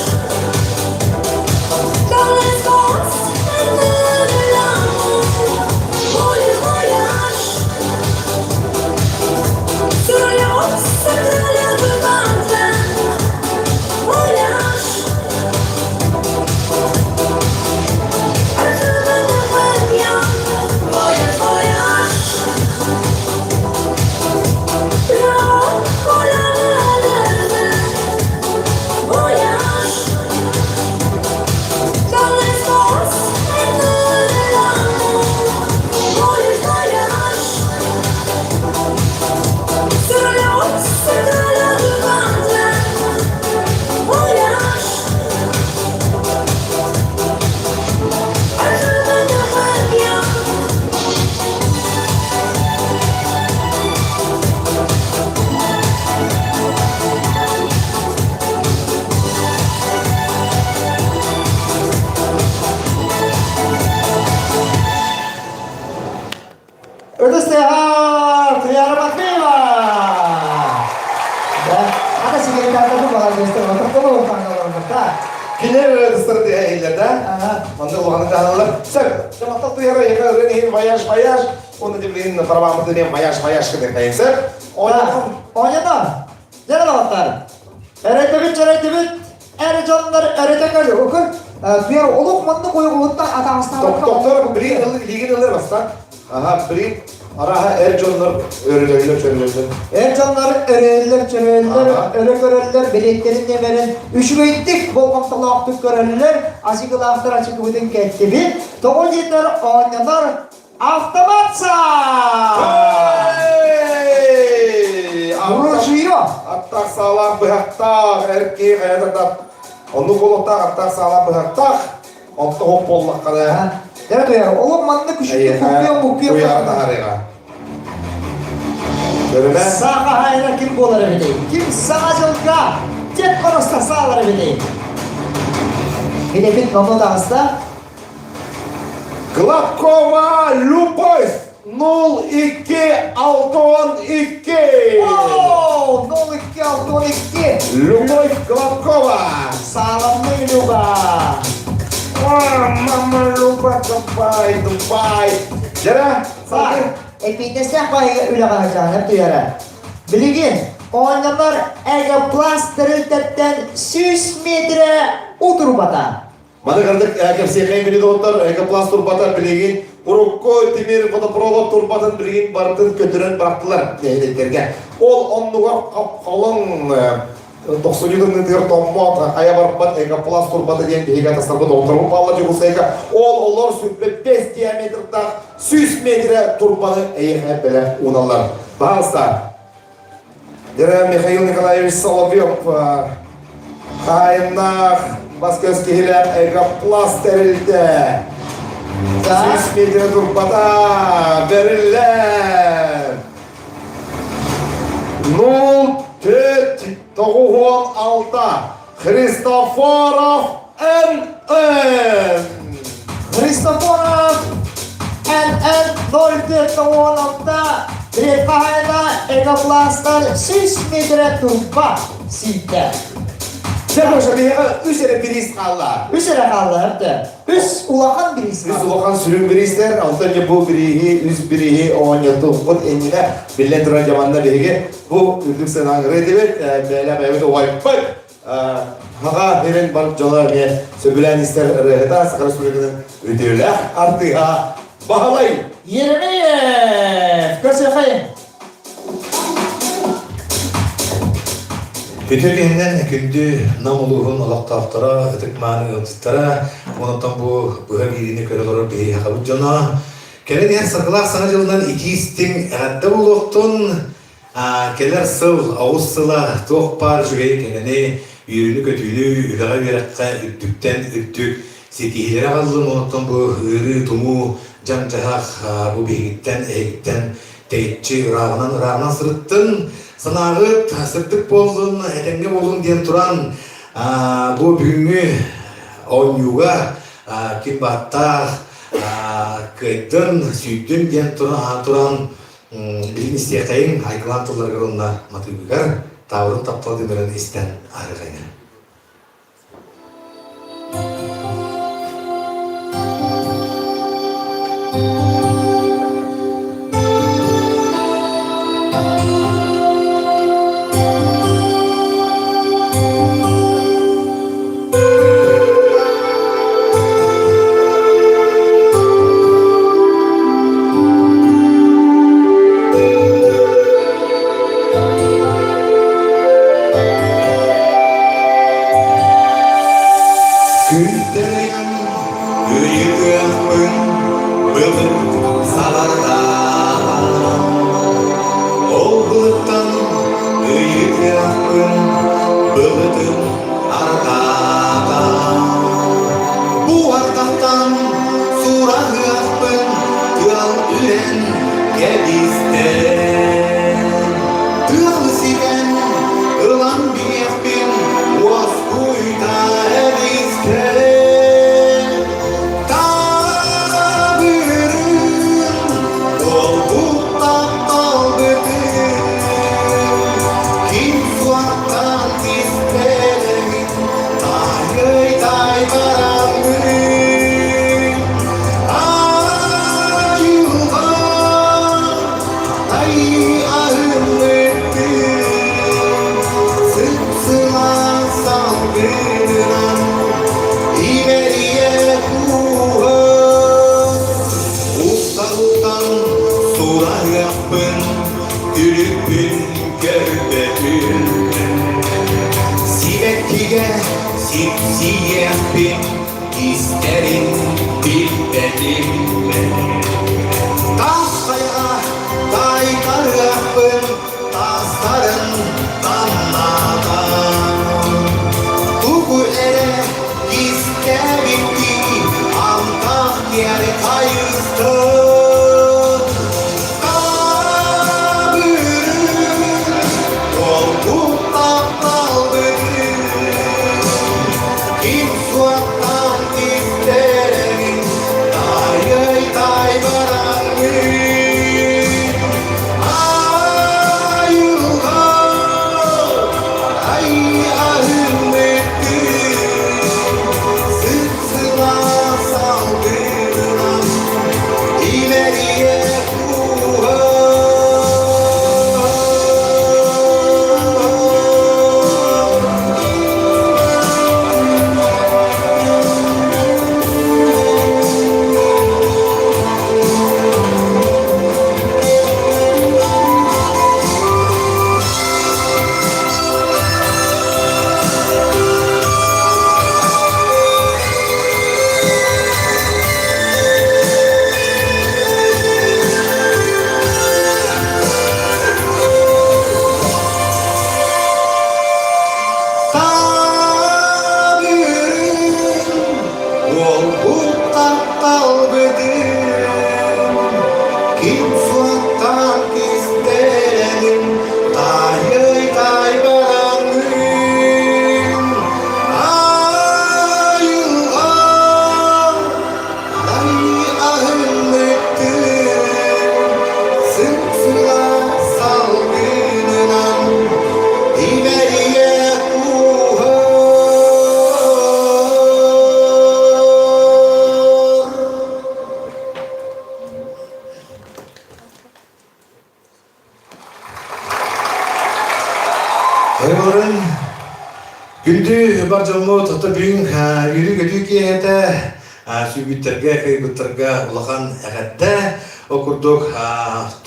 dans l'espace et de l'amour. Voyage, voyage, sur les routes secrètes du matin. Voyage, un chemin de revient. Voyage, voyage, loin, au-delà de la lune. Voyage dans l'espace et de l'amour. Voyage, voyage, sur les routes secrètes du matin. Voyage, un chemin de revient.
Ытыс тыаһар, Туйаара Матвеева! Да, ата сигареттаатар маладьыастар, отохтолу таҥналарбыта.
Кинилэр ытыстары тыаһа иһиллэр да? Манна улаханы таһаналлар. Сөп. Дьэ, туйара яка ырыан иһин вояж, вояж. Онно дибилин барабаммыт диэн вояж, вояж кытын тайынсыр.
Ойнотон. Дьэ, доҕоттор. Эрэйдибит, чэрэйдибит. Эр дьоннор эрэтэ көр. Укур. Туйар олох маннык ойугуттан атаҕастаабакка.
Доктор, билигин илиигин ылыр бастан. Аха, билигин араха эр дьоннор өрөлөллөр, чөрөлөллөр.
Эр дьоннор өрөөллөр, чөрөөллөр, өрө көрөллөр, билиэттерин нэмэрин үчүгэйдик болҕомтолоохтук көрөллөр, ачыкылаахтар ачыкыбытын кэттибит. Тоҕо диэтэр оонньонор автоматса! Ружье!
Аттаах саалаах быһахтаах, эр киһи хайа да оннук буолуохтаах аттаах саалаах быһахтаах, онто хоп буоллаххына
Дьэ туйар, олох маннык үчүгэй куппуйан буккуйан
Куйаҕа таһарыаҕа. Көрүмэ.
Саха хаһаайына ким буолар эбитий? Ким саҥа дьылга? Дед Морозтар саалара эбитий? Билэбит номнуо таҕыста.
Гладкова Любовь 02 62.
О, 02 62.
Любовь Гладкова.
Сааламный Люба.
О, мама Люба, давай, давай. Дьэрэ,
Бар, эпиитестээх баайга үлэҕэ сылдьаҕын түһэрэ. Билигин оонньонор Эгопласт тэрилтэттэн 100 метрэ утурбата.
Маны кырдык кэпсиэхэй били доҕоттор, Эгопласт турбата билигин урукку тимир водопровод турбатын билигин барытын көтүрэн бырахтылар нэһилиэктэргэ. Ол оннугар хап-халыҥ тохсунньу тымныытыгар томмот, хайа барбат Эгопласт турбата диэн биһиги атастарбыт доҕотторбут бааллар Дьокуускайга. Ол олор 25 диаметрдаах 100 метрэ турбаны эйиэхэ бэлэх ууналлар. Баһаалыста. Дьэ, Михаил Николаевич Соловьев хаһаайыннаах бас-көс киһилээх Эгопласт тэрилтэ 100 метрэ турбата бэриллэр. 0496 Христофоров Н.Н.
Христофоров НН 0496 билет хаһаайына Эгопластар 100 метрэ турба сийтэ.
Дьэ, Гоша, биһиэхэ үс эрэ бириис хаалла.
Үс эрэ хаалла, эрдэ. Үс улахан бириис
Үс улахан сүрүн бириистэр, онтон дьэ бу бирииһи, үс бирииһи оонньотуохпут иннинэ, биллэн турар дьэ манна биһиги бу үрдүк сыанаҕа этибит, бэйэлээх бэйэбит убайбыт Хаҕа сирин бар дьоно эмиэ сөбүлээн истэр ырыаһыта Саха Республикатын үтүөлээх артыыһа Баһылай
Еремеев! Көрсүөххэйиҥ!
Үтүө күнүнэн күндү Нам улууһун олохтоохторо, ытык-мааны ыалдьыттара, онтон бу быһа биэриини көрө олорор биһиэхэбит дьоно, кэлэн иһэр саргылаах саҥа дьылынан итии-истиҥ эҕэрдэ буолуохтун! Кэлэр сыл, оҕус сыла туох баар үчүгэйи кэҥэни, үөрүүнү-көтүүнү, үлэҕэ-үөрэххэ үрдүктэн үрдүк ситиһиилэри аҕаллын, онтон бу ыарыы-тумуу, дьаҥ-дьаһах бу биһигиттэн, эһигиттэн тэйиччи ырааҕынан ырааҕынан сырыттын, санааҕыт сырдык буоллун, этэҥҥэ буоллун диэн туран, бу бүгүҥҥү оонньууга ким бааттаах кыайдын, сүүйдүн диэн туран Билигин истиэхэйиҥ Айгылаан тылларыгар уонна матыыбыгар таабырын таптал диэн истэн аарыҕайын.
Күнтэн ыйытыахпын былыт сабардаан Ол былыттан ыйытыахпын былытым ардаата Бу ардахтан сураһыахпын тыал үрэн кэбистэ Тыалы ситэн ылан бириэхпин уоскуйда эбистэ Таабырын буолбут тапталбытын Ким суохтан кистэлэҥин таайдай бараммын Айылҕа ай аһыммытын Сып-сылаас салгынынан имэрийэ кууһар Усталыттан сураһыахпын Күлүкпүн көрбөтүм Сибэккигэ сипсийиэхпин истэрин билбэтим Тас хайаҕа таайтарыахпын таастарын тамнаатам Тугу эрэ кистээбиттии антах киэр хайыстым Таабырын, уолбут тапталбытын.
Күндү бар дьоммут, ото бүгүн үөрүү-көтүү киэһэтэ сүүйбүттэргэ, кыайбыттарга улахан эҕэрдэ. Ол курдук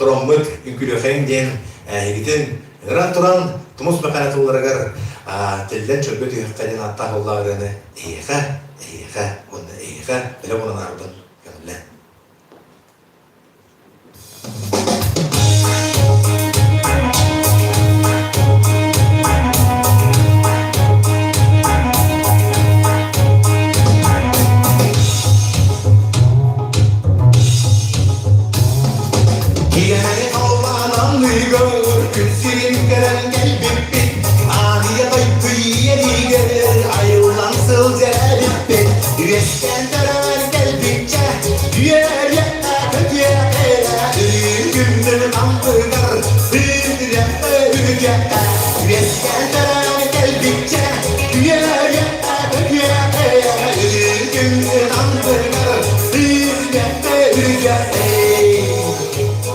тураммыт үҥкүүлүөхэйиҥ диэн эһигитин ыҥыран туран тумус мэхээлэ тылларыгар тиллэн чөлгө түһүөххэ диэн ааттаах ыллаах ырыаны эһиэхэ, эһиэхэ уонна эһиэхэ бэлэх уунан аарбын көҥүллэн.
Киэһэни халлаан анныгар күн сирин кэлэн кэлбиппит, Ааныя дойду ийэлигэр айыллан сылдьар эбиппит. Үөскээн төрөөн кэлбиччэ, үөрэ көтүө күннүн ампыгар үтүрэ үргэ үөскээн төрөөн кэлбиччэ, үөрэ көтүө күннүн ампыгар үтүрэ үргэ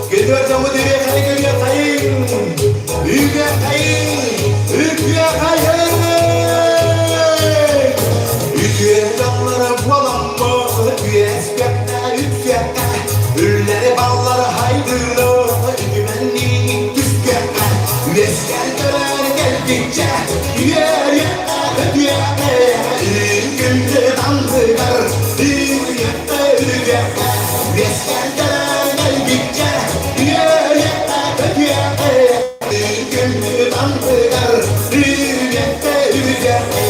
Күндү дьоммут үбүө-хайын, үбүө-хайын, үбүө-хайын, үбүө-хайын! Үтүө дьоннор буоламмыт, үөскүөхтэ, үксүөхтэ, үллэри баллары хайдыылы, үтүмэнниин түскүөхтэ, үөскээн төрөөн кэлбиччэ, үөрүөхтэ, көтүөхтэ, күндү тандыгар, үтүөхтэ, үтүөхтэ, үөскээн төрөөн кэлбиччэ, үөрүөхтэ, көтүөхтэ, күндү тандыгар, үтүөхтэ, үтүөхтэ.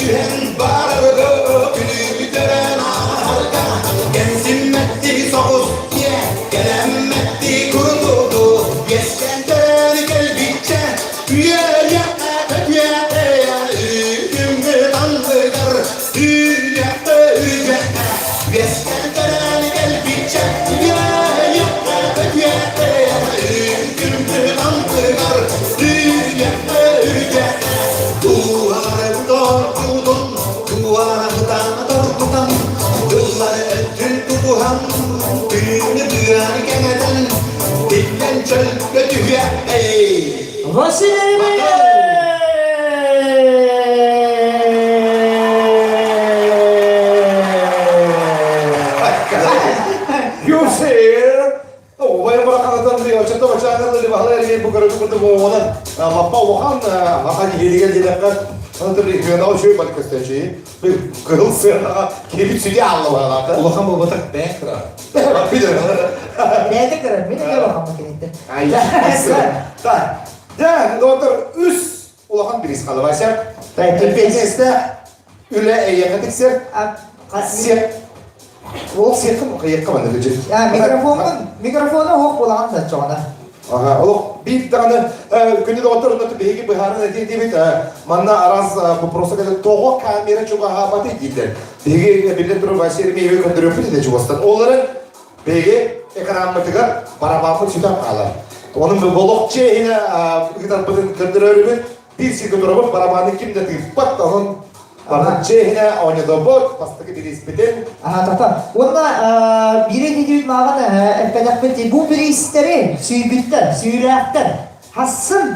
Түһэн барарга күнү ааһарга кэмсиммэттии соҕус дьиэ кэлэммэттии курутууту үөскээн төрөөн кэлбиччэ үөрэ көтүө күммүт анныгар үүнэ үүнэ үөскээн төрөөн кэлбиччэ үөрэ көтүө күммүт анныгар үүнэ үүнэ Дууһалары торкутун, туораһытаана торкутан, тыллары өттүн тутуһан, тыыны тыаны кэҥэтэн, тиллэн чөлгө түһүө эй!
Василий
You say Убайым бараханатан оччото бачааҥҥа баһылай эрийэн бу көрөбүт курдук уонан лаппа улахан ахан иһиэлигэр диэтэххэ аны хыанаҕа үчүгэй бат көстөөчү кыһыл сыанаҕа киһибит сүдэ аалла
Улахан буолбатах бэйэ кыра.
Бэйэтэ кыра, мин эмиэ улахан киниттэн.
Так, дьэ, доҕоттор, үс улахан бириис хаалла, Вася. Эппиэтинэстээх үлэ эйиэхэ тиксэр. Сиэп. Ол сиэххэ хайыахха манна дьэ.
Микрофонун, микрофону оһох буолаҕын да чоҕона.
Ага, олох биир даҕаны күнү доҕоттор онно биһиги быһааран этии диэбит манна араас вопросы кэлэн тоҕо камера чугаһаабатый дииллэр. Биһиги биллэн турар Вася Еремеевы көрдөрүөхпүт этэ чугастан. Олары биһиги экранмытыгар барабааппыт сүтэн хаалар. Onun олох чиэһинэ ыытарбытын көрдөрөрүбүт биир сиргэ турабыт барабааны ким да тыыппат онон баран чиэһинэ оонньотобут бастакы бирииспитин
Аха, тата. Уонна биири дидүүт мааҕын эппэтэхпит бу бириистэри сүүйбүттэр, сүүрээхтэр хассын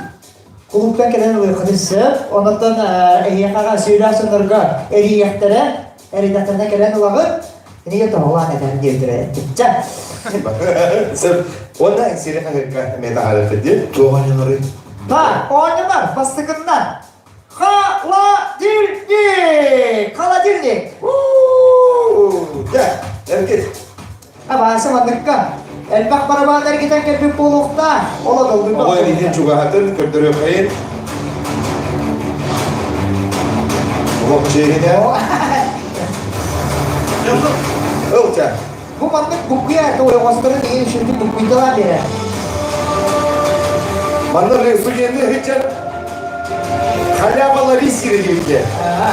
кулууптан кэлэн ылыаххытын сөп. Онтон эһиэхэҕэ сүүрээх дьоннорго эрийиэхтэрэ, эрийдэхтэринэ кэлэн ылаҕыт. Кинигэ тоһоҕолоон этэн диэбитэрэ эттиччэ.
Сөп. Уонна Эҥсиэли хаһыакка эмиэ таһаарыахпыт дии.
Туох оонньонорый?
Так, оонньонор бастакыннан Холодильник! Холодильник!
Дьэ, эргит.
Абаасы манныкка элбэх барабаан эргитэн кэлбит буолуохтаах. Ол одолдуйбат.
Оҕо илиитин чугаһатын көрдөрүөххэйин. Олох чиэһинэ. Ыл чэ.
Бу маннык буккуйа ойоҕосторун иһин үчүгдүк буккуйдалаан биэрэр.
Манна студенты сылдьан халява ловись диэбитэ.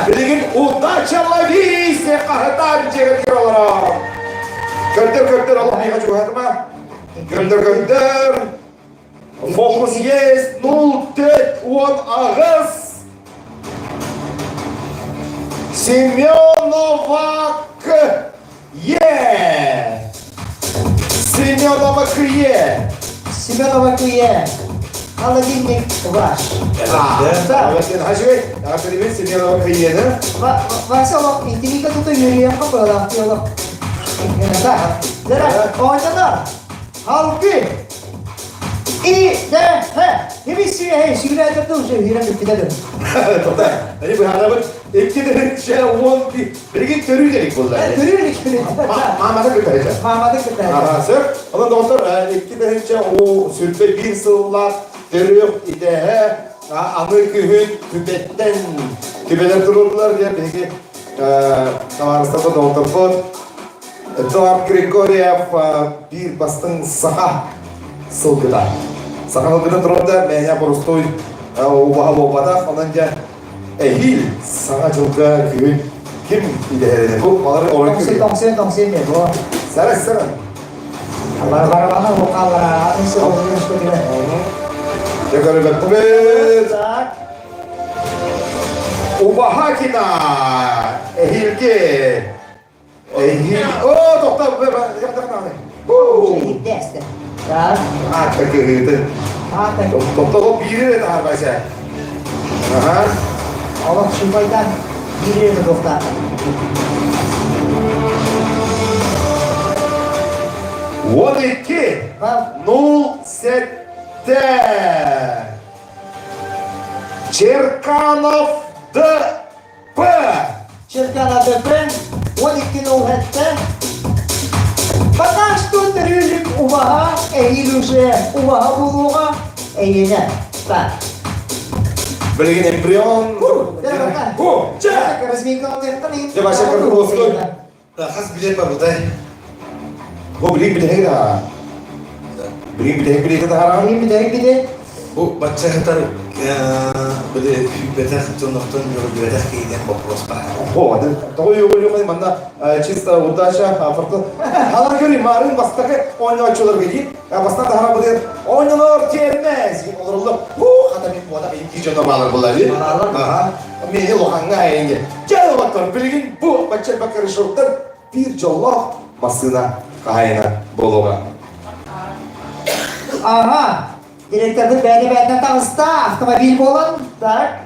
Билигин удача ловись хаһытаан дьиэгэр олорор. Көрдөр, көрдөр, олох миэхэ чугаһатыма. Көрдөр, көрдөр. Фокус есть 0,48. Семенова К. Е. Семенова К. Е.
Семенова К. Холодильник ваш.
Да. Семенова К. Е,
Вася олох интимика тута үөрүйэххэ быһалаах олох. Дара, оонньонор. Халкы. И, да, ха. Химиссия, сүүрээдэрдэ уже үөрэн бүппүтэ
Тоқта, они быһаарабыт 2 10 билигин төрүү дэрик буолла.
Төрүү илик.
Маамата кытта.
Маамата кытта.
Ага, сөп. Онон доҕоттор, 2021 сыллаах төрүөх идэһэ аны күһүн түбэттэн түбэлэр туруллар диэн биһиги табаарыстарбыт доҕотторбут Эдуард Григорьев биир бастыҥ саха сылгыта. Саха сылгытын турарда мээнэ боростуой убаһа буолбатах, онон дьэ эһиил саҥа дьылга күһүн ким идэһэрини бу балары орой
Тоҥсуй, тоҥсуй, тоҥсуй эмиэ бу.
Сара, сара.
Барабана букаллара, атын сылгы
Дьэ көрөбөппүт.
Так.
Убахакина эһиилги Эһиил Оо, тохтоо,
Иһитте Так.
Аатта кыһыытын.
Аата.
Тохтоо, биири эрэ таһаарбайса. Аха.
Олох шубайдан биири эрэ туохтаата.
12 07 Черканов Д. П.
Черкана ДП 12 нолһэтте. Пока что төрүүлүк убаһа эһиил уже убаһа буолуоҕа эйиэнэ. Так.
Билигин эмбрион. Ху, чэ!
Разминка оҥоруохтан иһин.
Дьэ, Вася, көрдүк
Хас билет барбытай?
Бу билигин бүтэһик да. Билигин бүтэһик билиэтэ таһааран.
Билигин бүтэһик билиэт.
Бу бачча сытар били күүппэтэх дьоннортон үөҕүллүбэтэх киһи диэн боппуруос баар.
О, тоҕо үөҕүллүөххэ манна чисто удача фортуна. Халар көрүй марын бастакы оонньооччуларга дии. Бастан таһара быдыр оонньонор тиэрмэс олоруллар. Бу хата мин буота икки дьоно баалар булар дии. Аха. Мени лоханга айынге. Дьэ доҕоттор, билигин бу бачча бакарышоктар биир дьоллоох массыына хаһайына буолуоҕа.
Ага. Директорбыт бэйэтэ-бэйэтинэн таҕыста, автомобиль буолан. Так.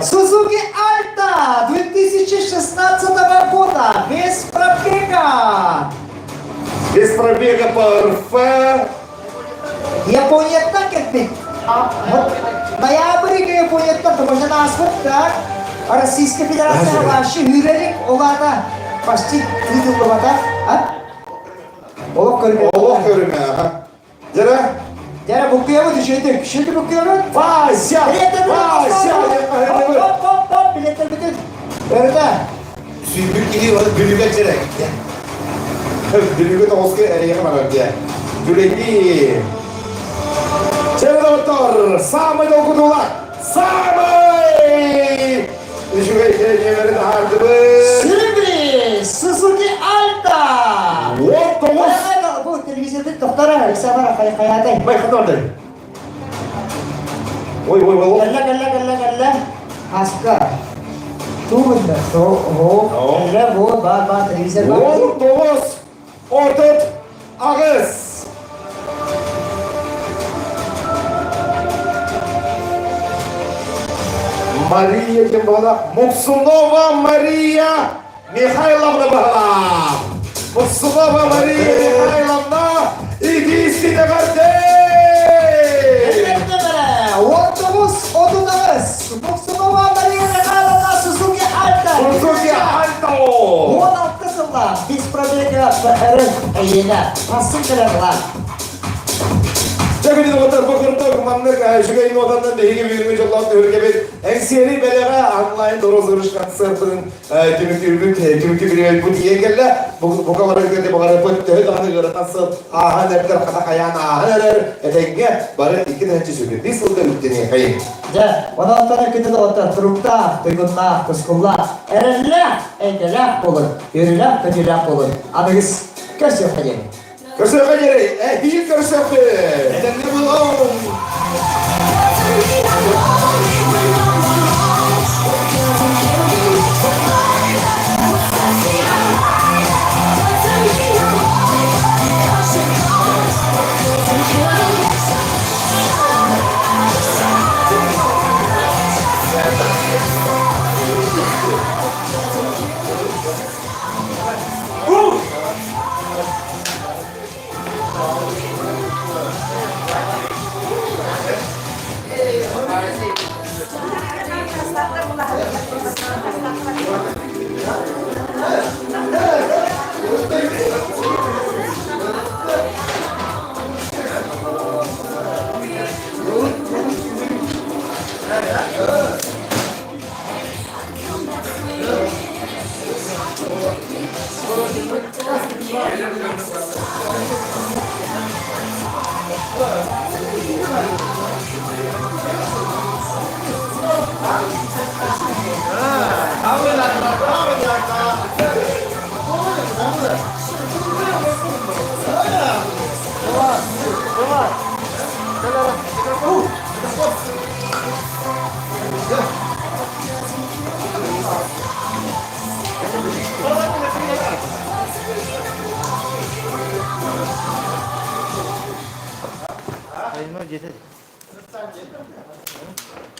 Сузуки Альта 2016 года без пробега.
Без пробега по РФ.
Японияттан кэлбит. Ноябрьга Японияттан таможня ааспыт, так. Российская Федерация вообще хүрэлик олаата почти тыытыллыбата. А? Олох көрүмэ.
Олох көрүмэ, аха. Дьэрэ?
Дьэрэ, буккуйабыт үчүгэйдик. Үчүгэйдик буккуйабыт.
Вася! Вася!
Хоп, хоп, хоп, билеттер бүтүн. Өрүтэ.
Сүүрбүт киһи ол бүлүүгэ дьэрэ.
Бүлүүгэ тоҕуска эрэйэҕэ барар диэ. Бүлэги. Чэ, доҕоттор, самый долгутуулаах, самый үчүгэй нүөмэри таһаардыбыт.
Сүрүн Сузуки Альта!
19!
Бу телевизорды тохтора, Александр хайатай.
Байқадарды. Ой, ой, ой.
Кэллэ, кэллэ, кэллэ, кэллэ. Аска. Тугунда. О, кэллэ, бу, бар, бар, телевизор бар.
19, 38. Мария ким была? Муксунова Мария Михайловна была. Муксунова Мария Михайловна, иди сюда,
19, 39. Муксунова Мария Михайловна Сузуки Альта.
Сузуки Альто.
16 сылла без пробега ПРФ эйиэнэ. Тахсын кэлэн ылар.
Дьэ күнү доҕоттор бу курдук маннык үчүгэй нуотаннан биһиги бүгүҥҥү дьоллоох түһүлгэбит Эҥсиэли бэлэҕэ онлайн розыгрыш концертын түмүктүүрбүт түмүктүүр бу тиийэн кэллэ. Бука барыгыт баҕарыппыт төһө даҕаны ыарахан сыл ааһан эрдэр хата хайаан ааһан эрэр этэҥҥэ бары 2021 сылга үктэниэхэйин.
Дьэ, онон күнү доҕоттор туруктаах, туйгуннаах, тускуллаах, эрэллээх, эйгэлээх буолун, үөрүүлээх, көтүүлээх буолун. Аныгыс көрсүөххэ диэри.
Көрсүөххэ диэри, эһиил көрсүөхпүт!
Этэҥҥэ буолуҥ!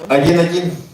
Один-один.